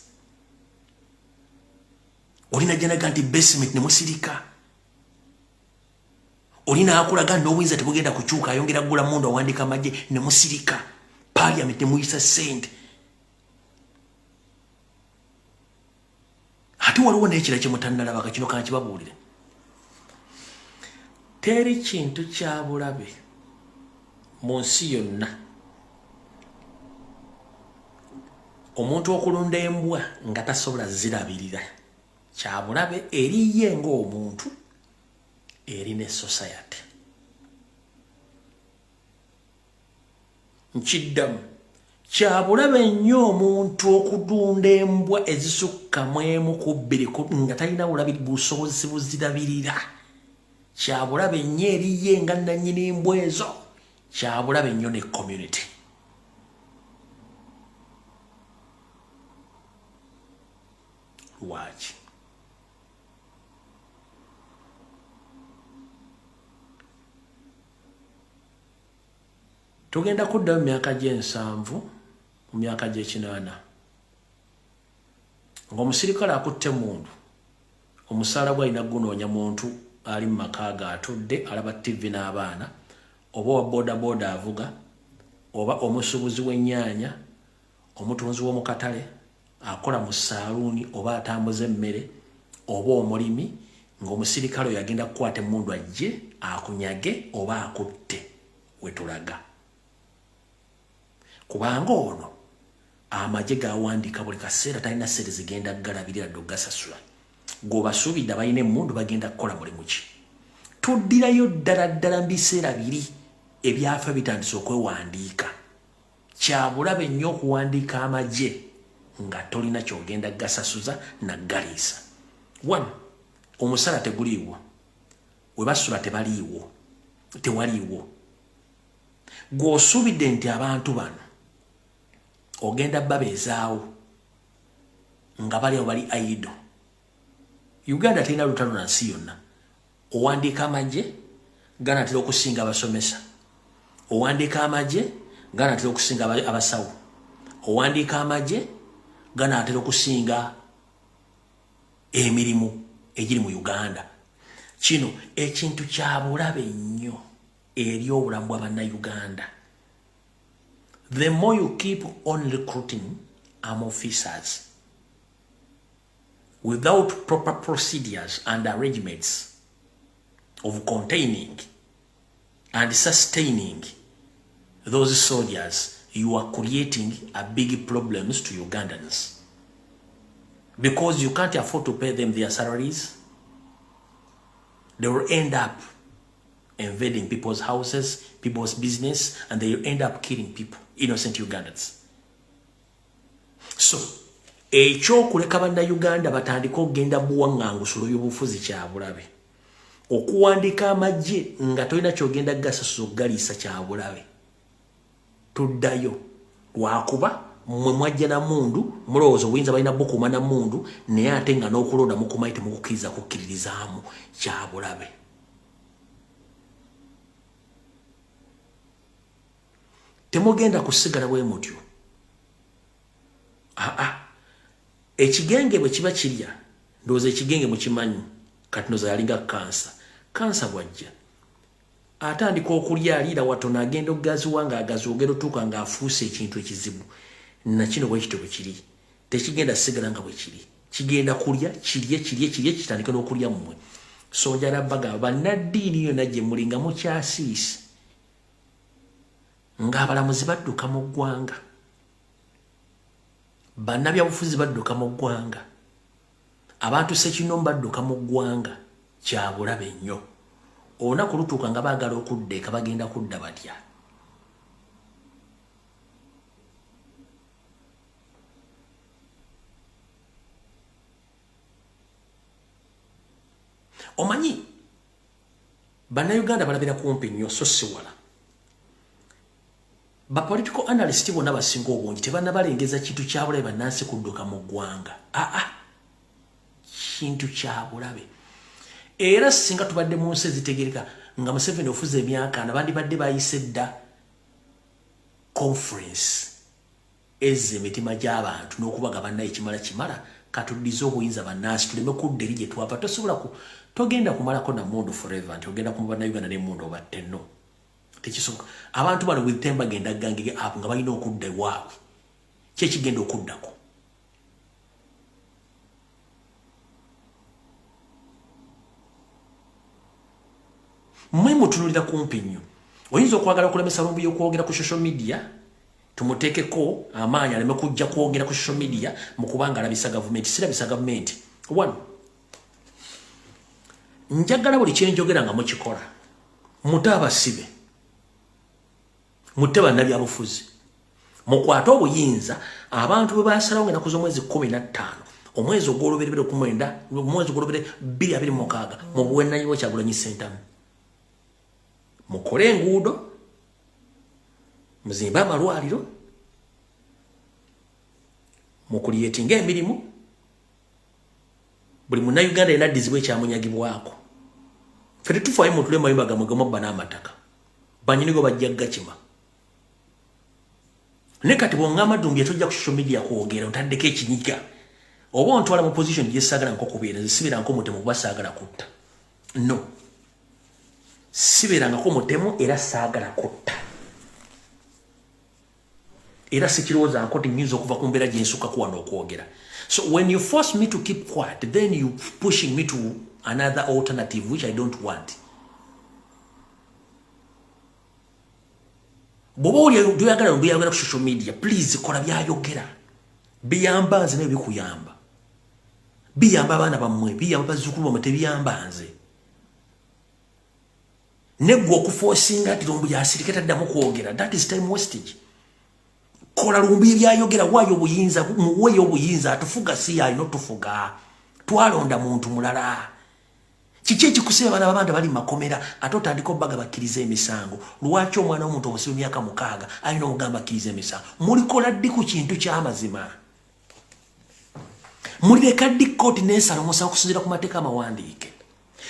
olina janaga nti basement ne musirika. Olina akulaga n'obuyinza tebugenda kukyuka, ayongera kugula mundu, awandiika amagye ne musirika. Parliament nemuyisa ssente. Ate waliwo n'ekira kye mutannalabaka, kino kankibabuulire. Teri kintu kya bulabe mu nsi yonna omuntu okulunda embwa nga tasobola zirabirira. Kyabulabe eriye ng'omuntu, eri ne society. Nkiddamu, kyabulabe nnyo omuntu okutunda embwa ezisukka mu emu ku bbiri nga talina busobozi buzirabirira. Kyabulabe nnyo eriye nga nannyini mbwa ezo, kyabulabe nnyo ne community. Lwaki tugenda kuddayo mu myaka gy'ensanvu, mu myaka gy'ekinaana, ng'omusirikale akutte mundu, omusaala gwe alina gunoonya muntu ali mu maka ge atudde alaba TV n'abaana, oba owa boda boda avuga, Oba omusuubuzi w'ennyaanya, omutunzi w'omu katale, akola mu saaluuni oba atambuza emmere oba omulimi, ng'omusirikale oyo agenda kukwata emmundu ajje akunyage oba akutte. Wetulaga kubanga ono amagye gawandiika buli kaseera, talina ssente zigenda galabirira dde okugasasula. Gw'obasuubidde abalina emmundu bagenda kukola mulimu ki? Tuddirayo ddala ddala mu biseera biri ebyafa bitandise okwewandiika. Kyabulabe nnyo okuwandiika amagye nga tolina kyogenda gasasuza nagaliisa. One, omusala teguliiwo, we basula tebaliiwo, tewaliiwo. Gw'osuubidde nti abantu bano ogenda babeezaawo nga bali awo bali aido. Uganda terina lutalo na nsi yonna. Owandiika amagye ganatera okusinga abasomesa, owandiika amagye ganatera okusinga abasawo, owandiika amagye ganatera okusinga emirimu egiri mu Uganda. Kino ekintu kya bulabe nnyo eri obulamu bwa bannayuganda. The more you keep on recruiting arm officers without proper procedures and arrangements of containing and sustaining those soldiers, you are creating a big problems to Ugandans, because you can't afford to pay them their salaries. They will end up invading people's houses, people's business, and they will end up killing people, innocent Ugandans. So ekyokuleka bannayuganda batandike okugenda buwaŋŋangusulo by'obufuzi kyabulabe. Okuwandiika amagye nga tolina kyogenda gasasuza okugaliisa kyabulabe. Tuddayo lwakuba mmwe mwajja na mundu, mulowooza obuyinza balina bukuuma na mundu, naye ate nga n'okulonda mukumanyi temukukkiriza kukkiririzaamu, kyabulabe. Temugenda kusigala bwe mutyo. Aa, ekigenge bwe kiba kirya, ndowooza ekigenge mukimanyi kati, ndowooza yalinga kansa. Kansa bw'ajja atandika okulya, aliira watono, agenda okugaziwa ng'agaziwa, ogenda otuuka ng'afuuse ekintu ekizibu. Nakino bwe kityo bwe kiri, tekigenda sigala nga bwe kiri, kigenda kulya, kirye kirye kirye, kitandike n'okulya mmwe. So njala bagamba bannaddiini yonna gye muli nga mukyasiisi ng'abalamuzi badduka mu ggwanga, bannabyabufuzi badduka mu ggwanga, abantu sekinoomu badduka mu ggwanga, kyabulabe nnyo. Olunaku lutuuka nga baagala okudda eka, bagenda kudda batya? Omanyi bannayuganda balabira kumpi nnyo, so si wala. Ba political analyst bonna basinga obungi tebannabalengeza kintu kyabulabe bannansi kudduka mu ggwanga. Aa, kintu kyabulabe. Era singa tubadde mu nsi ezitegereka nga Museveni ofuza emyaka ana, bandibadde bayise dda conference ezza emitima gy'abantu n'okubaga bannaye kimala kimala, katuddize obuyinza bannansi tuleme kudda eri gye twava. Tosobola ku togenda kumalako na mundu forever nti ogenda kuma bannayuganda n'emmundu obatte. No, tekisoboka. Abantu bano with time bagenda gangige up nga balina okudda ewaabwe. Kyekigenda okuddako mmwe mutunulira kumpi nnyo. Oyinza okwagala okulemesa Lumbuye okwogera ku social media, tumuteekeko amaanyi aleme kujja kwogera ku social media mu kubanga alabisa gavumenti. Sirabisa gavumenti. One, njagala buli kyenjogera nga mukikola. Mute abasibe, mutte bannabyabufuzi, mukwate obuyinza. Abantu bwe basalawo nga ennaku z'omwezi 15 omwezi ogw'olubereberye kumwenda omwezi ogw'olubere 2026 mu buwennanyi Kyagulanyi Ssentamu, mukole enguudo, muzimbe amalwaliro, mucreatinga emirimu, buli munnayuganda yena addizibwa ekyamunyagibwako. Ffe tetufayo mutule mayumba gamwe gamubba n'amataka, banyinigo bajja gakima. Ne kati bwongamba Dumbi tojja ku social media kwogera, ontaddeko ekinyiga oba ontwala mu position gyesaagala nkokubeera. Nze sibeera nkomutemu kuba saagala kutta. No, sibeerangako mutemu era saagala kutta. Era sikirowooza nko ti nyinza okuva ku mbeera gye nsukako wano okwogera. So when you force me to keep quiet, then you pushing me to another alternative which I don't want. Bw'oba oli toyagala byayogera ku social media, please kola byayogera. Biyamba nze naye bikuyamba. Biyamba abaana bammwe, biyamba bazzukulu bammwe, tebiyamba nze. Neggwe okuforcinga nti Lumbuye asirike taddamu kwogera, that is time wastage. Kola Lumbuye byayogera, waayo obuyinza, muweeyo obuyinza, atufuga si yalina otufuga. Twalonda muntu mulala. Kiki ekikusiba abaana b'abantu bali makomera ate otandika obbaga bakkiriza emisango? Lwaki omwana w'omuntu omusiba emyaka 6 alina omugamba akkiriza emisango? Mulikola ddi ku kintu ky'amazima? Mulireka ddi kkooti n'esala omusango okusinziira ku mateeka amawandiike?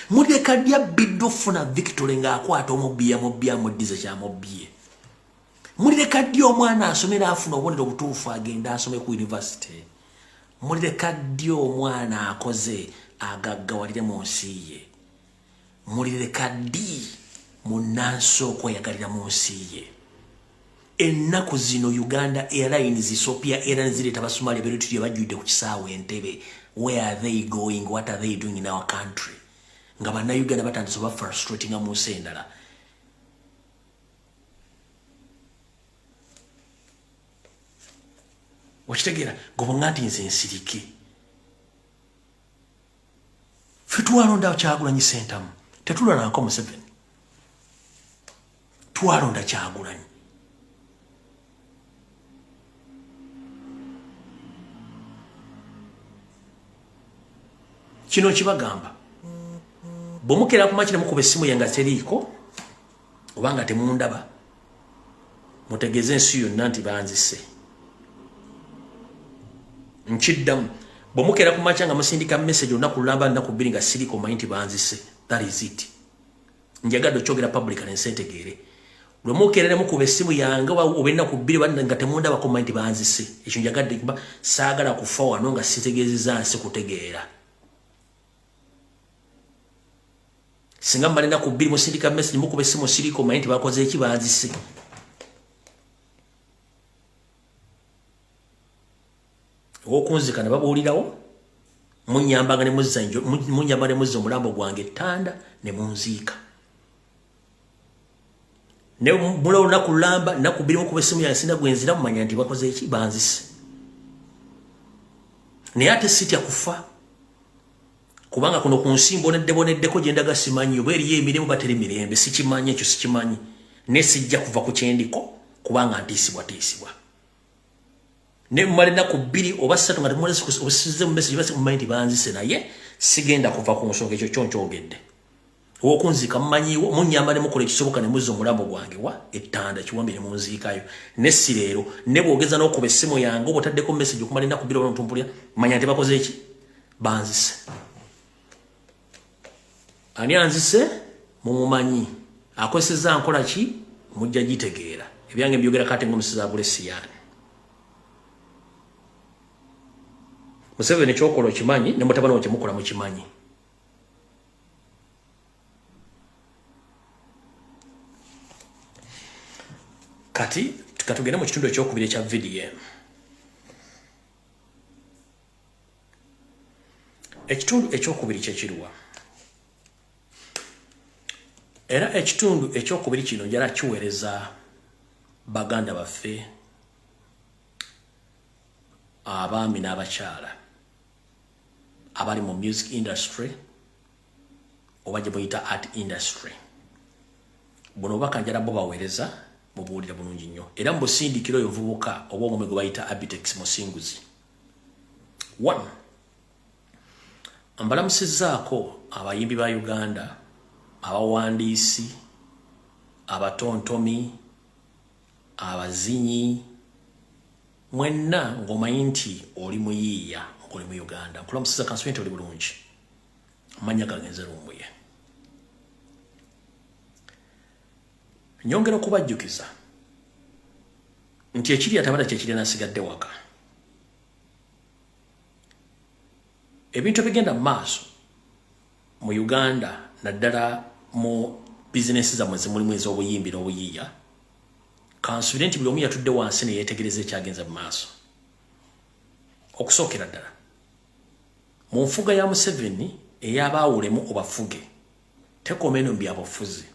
Mulireka ddi abbidde okufuna victory ng'akwata omubbi yamubbi amuddize kyamubbiye? Mulireka ddi omwana asomera afuna obubonero obutuufu agenda asome ku university? Mulireka ddi omwana akoze agaggawalire mu nsi ye? Mulireka ddi munnansi okweyagalira mu nsi ye? Ennaku zino Uganda Airlines, Ethiopia Airlines zireeta Abasomali abeerutirye bajjudde ku kisaawe Entebbe. Where are they going? What are they doing in our country? Nga bannayuganda batandise oba frustratinga mu nsi endala. Okitegeera gobonga nti nze nsirike. Ffe twalonda Kyagulanyi Ssentamu, tetulwanako Museveni. Twalonda Kyagulanyi. Kino kibagamba bwemukera ku makina mukuba essimu yange teriiko oba nga temundaba, mutegeeze ensi yonna nti banzise. Nkiddamu, bwemukera ku makya nga musindika message olunaku lulamba nnaku 2 nga siriiko, omanyi nti banzise. That is it. Njagadde okyogera public ensi entegeere. Lwe mukeera ne mukuba essimu yange oba ennaku 2 nga temundabako, omanyi nti banzise. Ekyo njagadde kuba saagala kufa wano nga sitegeezezza nsi kutegeera. Singa mmala ennaku 2 musindika message mukuba essimu siriiko, omanyi nti bakoze eki, banzise. Owokunzika ne babuulirawo, munyambanga ne muzza munyamba ne muzza omulambo gwange ettanda ne munziika. Ne mula olunaku lulamba nnaku 2 mukuba essimu yange sina gwe nzira, mumanya nti bakoze eki, banzise. Naye ate sitya kufa, kubanga kuno ku nsi mbonedde boneddeko gye ndaga simanyi oba eriyo emirembe oba teri mirembe, sikimanyi ekyo sikimanyi. Naye sijja kuva ku kyendiko kubanga ntiisibwatiisibwa. Ne mumala ennaku 2 oba 3 nga temulese mu message basi mumanyi nti banzise, naye sigenda kuva ku nsonga ekyo kyo nkyogedde. Owokunziika mumanyiiwo, munyamba ne mukola ekisoboka ne muzza omulambo gwange wa ettanda kiwambi ne munziikayo. Ne si leero ne bwogeza n'okuba essimu yange oba otaddeko message okumala ennaku 2 oba ntumpulira, manya nti bakoze eki, banzise. Ani anzise mumumanyi, akozesezza nkola ki mujja gitegeera. Ebyange mbyogera kati ng'omusizi agula esiyaani. Museveni kyokola okimanyi, ne mutabani wo kyemukola mukimanyi. Kati katugende mu kitundu ekyokubiri ekya vidiyo eno. Ekitundu ekyokubiri kyekiruwa? Era ekitundu ekyokubiri kino njala kiweereza baganda baffe abaami n'abakyala abali mu music industry oba gye muyita art industry. Buno obubaka njala bo baweereza, mubuwulira bulungi nnyo era mubusindikiro oyo omuvubuka oba omwami gwe bayita Abitex Musinguzi. 1 mbalamusizzaako abayimbi ba Uganda, abawandiisi, abatontomi, abazinyi, mwenna ng'omanyi nti oli muyiiya ng'oli mu Uganda. Nkulamusiza kansuubire nti oli bulungi. Amannya gange nze Lumbuye. Nyongera okubajjukiza nti ekiri atabata kyekiri nasigadde waka. Ebintu ebigenda mu maaso mu Uganda naddala mu bizinesi zammwe zemulimu ez'obuyimbi n'obuyiiya, Kansubire nti buli omu yatudde wansi ne yeetegereza ekyagenze mu maaso. Okusookera ddala, mu nfuga ya Museveni ey'abaawulemu obafuge, tekoma eno mu byabufuzi,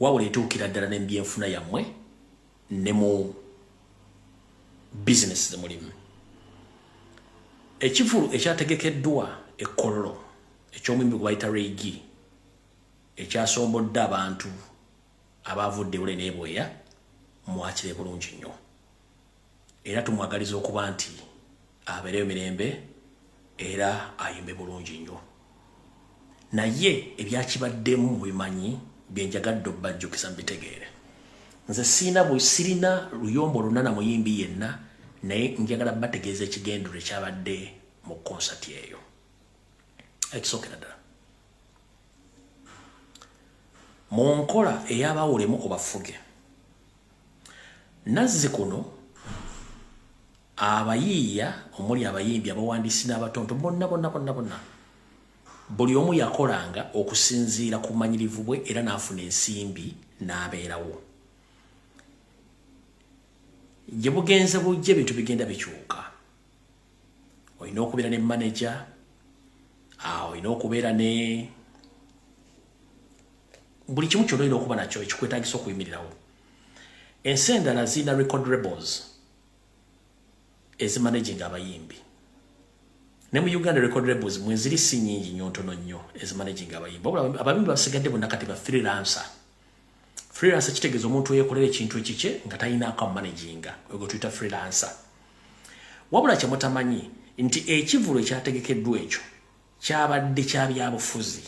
wabula etuukira ddala ne mu byenfuna yammwe ne mu bizinesi ze mulimu. Ekivulu ekyategekeddwa e Kololo eky'omuyimbi gwe bayita Ray G ekyasombodde abantu abaavudde ewule n'ebweya mwakire bulungi nnyo era tumwagaliza okuba nti abeereyo mirembe era ayimbe bulungi nnyo naye ebyakibaddemu mubimanyi byenjagadde obbajjukiza mubitegeere. Nze sirina sirina luyombo lwonna na muyimbi yenna naye njagala bategeeza ekigendero ekyabadde mu konsati eyo. Ekisookera ddala mu nkola ey'abawulemu obafuge nazzi kuno abayiiya omuli abayimbi, abawandiisi n'abatonto bonna bonna bonna bonna buli omu yakolanga okusinziira ku bumanyirivu bwe era n'afuna ensimbi n'abeerawo. Gye bugenze bujja ebintu bigenda bikyuka. Olina okubeera ne manager, olina okubeera ne buli kimu kyonna olina okuba nakyo ekikwetaagisa okuyimirirawo. Ensi endala zirina record labels ezimanaginga abayimbi. Ne mu Uganda record labels mweziri si nnyingi nnyo, ntono nnyo ezimanaginga abayimbi. Wabula abayimbi basigadde bonna kati ba freelancer. Freelancer kitegeeza omuntu eyekolera ekintu ekikye nga talinaako amanaginga, oyo gwe tuyita freelancer. Wabula kye mutamanyi nti ekivvulu ekyategekeddwa ekyo kyabadde kya byabufuzi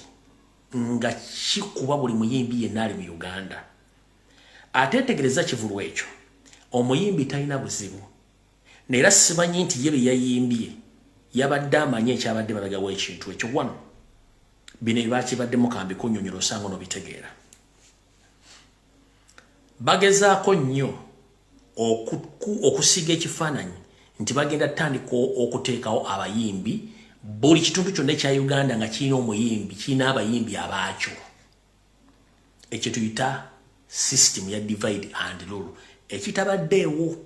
nga kikuba buli muyimbi yenna ali mu Uganda. Ateetegereza kivulu ekyo omuyimbi talina buzibu naye era simanyi nti ye bye yayimbye yabadde amanyi ekyabadde mabega w'ekintu ekyo. Wano bino ebibakibaddemu kambi kunnyonnyola osanga onobitegeera. Bagezaako nnyo okusiiga ekifaananyi nti bagenda tandika okuteekawo abayimbi buli kitundu kyonna ekya Uganda nga kirina omuyimbi, kirina abayimbi abaakyo. Ekyo tuyita system ya divide and rule ekitabaddeewo.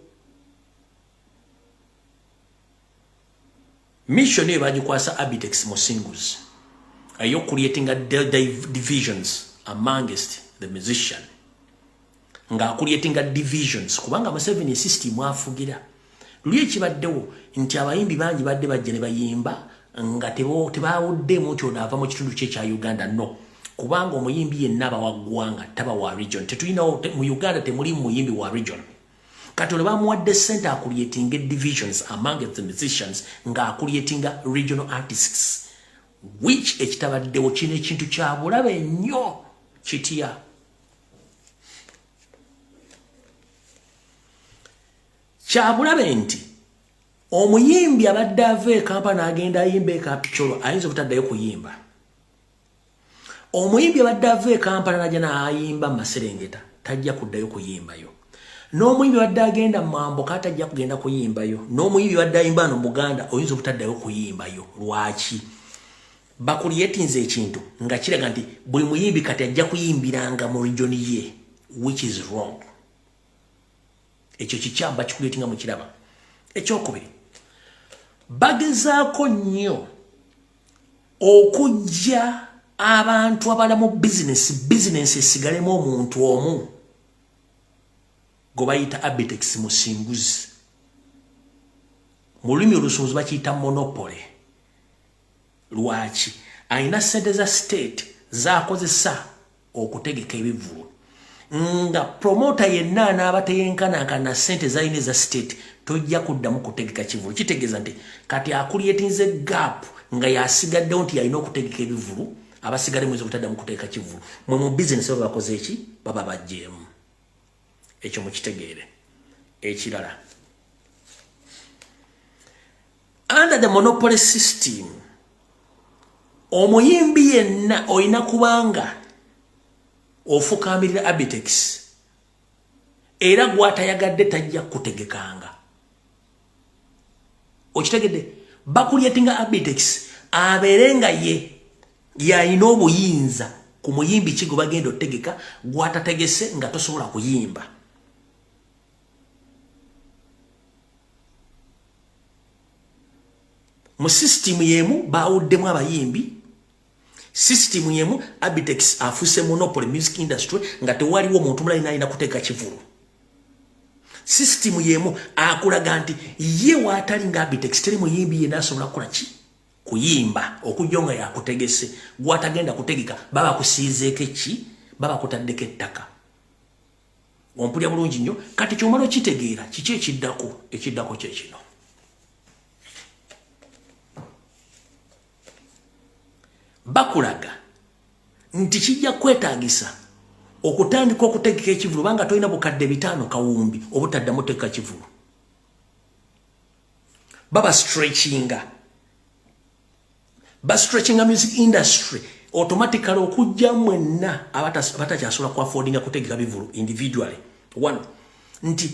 Mission eyo bagikwasa Abitex Musinguzi ey'okucreatinga divisions amongst the musician, ng'acreatinga divisions kubanga Museveni system afugira luli. Ekibaddewo nti abayimbi bangi badde bajja ne bayimba nga tebawuddemu nti ono ava mu kitundu kye ekya Uganda. No, kubanga omuyimbi yenna aba wa ggwanga, taba wa region. Tetulinawo mu Uganda, temuli muyimbi wa region. Kati olwo bamuwadde sente acreatinga divisions among the musicians nga acreatinga regional artists, which ekitabaddewo. Kino ekintu kya bulabe nnyo. Kitya? Kya bulabe nti omuyimbi abadde ava e Kampala n'agenda ayimba e Kapchorwa ayinza obutaddayo kuyimba. Omuyimbi abadde ava e Kampala n'ajja n'ayimba mu Maserengeta tajja kuddayo kuyimbayo. N'omuyimbi abadde agenda mu Mamboka tajja kugenda kuyimbayo. N'omuyimbi abadde ayimba wano mu Buganda oyinza obutaddayo kuyimbayo. Lwaki? Bacreatinze ekintu nga kiraga nti buli muyimbi kati ajja kuyimbiranga mu region ye, which is wrong. Ekyo kikyamu bakicreatinga mukiraba. Ekyokubiri, bagezaako nnyo okujja abantu abala mu bizinesi, bizinesi esigalemu omuntu omu gwe bayita Abitex Musinguzi. Mu lulimi olusunzi bakiyita monopoly. Lwaki? Alina sente za state zakozesa okutegeka ebivvulu, nga promoter yenna anaaba teyenkanankana sente zalina eza state tojja kuddamu kutegeka kivulu. Kitegeeza nti kati acreatinze gap nga yasigaddewo nti yalina okutegeka ebivulu, abasigale muyinza obutaddamu kutegeka kivulu. Mwe mu bizinesi baba bakoze eki? Baba bajjeemu. Ekyo mukitegeere. Ekirala, under the monopoly system, omuyimbi yenna olina kubanga ofukamirira Abitex era gwatayagadde tajja kutegekanga. Okitegedde? Bacreatinga Abitex abeere nga ye yalina obuyinza ku muyimbi ki gwe bagenda otegeka, gwatategese nga tosobola kuyimba. Mu system yemu bawuddemu abayimbi, system yemu Abitex afuse monopoly music industry, nga tewaliwo omuntu mulala alina kuteeka kivulu. System yemu akulaga nti ye waatali nga Abitex, teri muyimbi yenna asobola kukola ki? Kuyimba, okujja nga yakutegese. Gwatagenda kutegeka, baba kusiizeeko ki? Baba kutaddeko ettaka. Ompulya bulungi nnyo? Kati kyomala okitegeera, kiki ekiddako? Ekiddako kyekino: bakulaga nti kijja kwetaagisa okutandika okutegeka ekivulu, banga tolina 5,000 kawumbi obutaddamu teeka kivulu. Baba stretchinga, ba stretchinga music industry automatically okujja mwenna abatakyasobola ku affordinga kutegeka bivulu individually. One, nti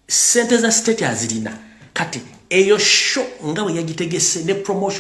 sente za state azirina. Kati eyo show nga bwe yagitegese ne promotion.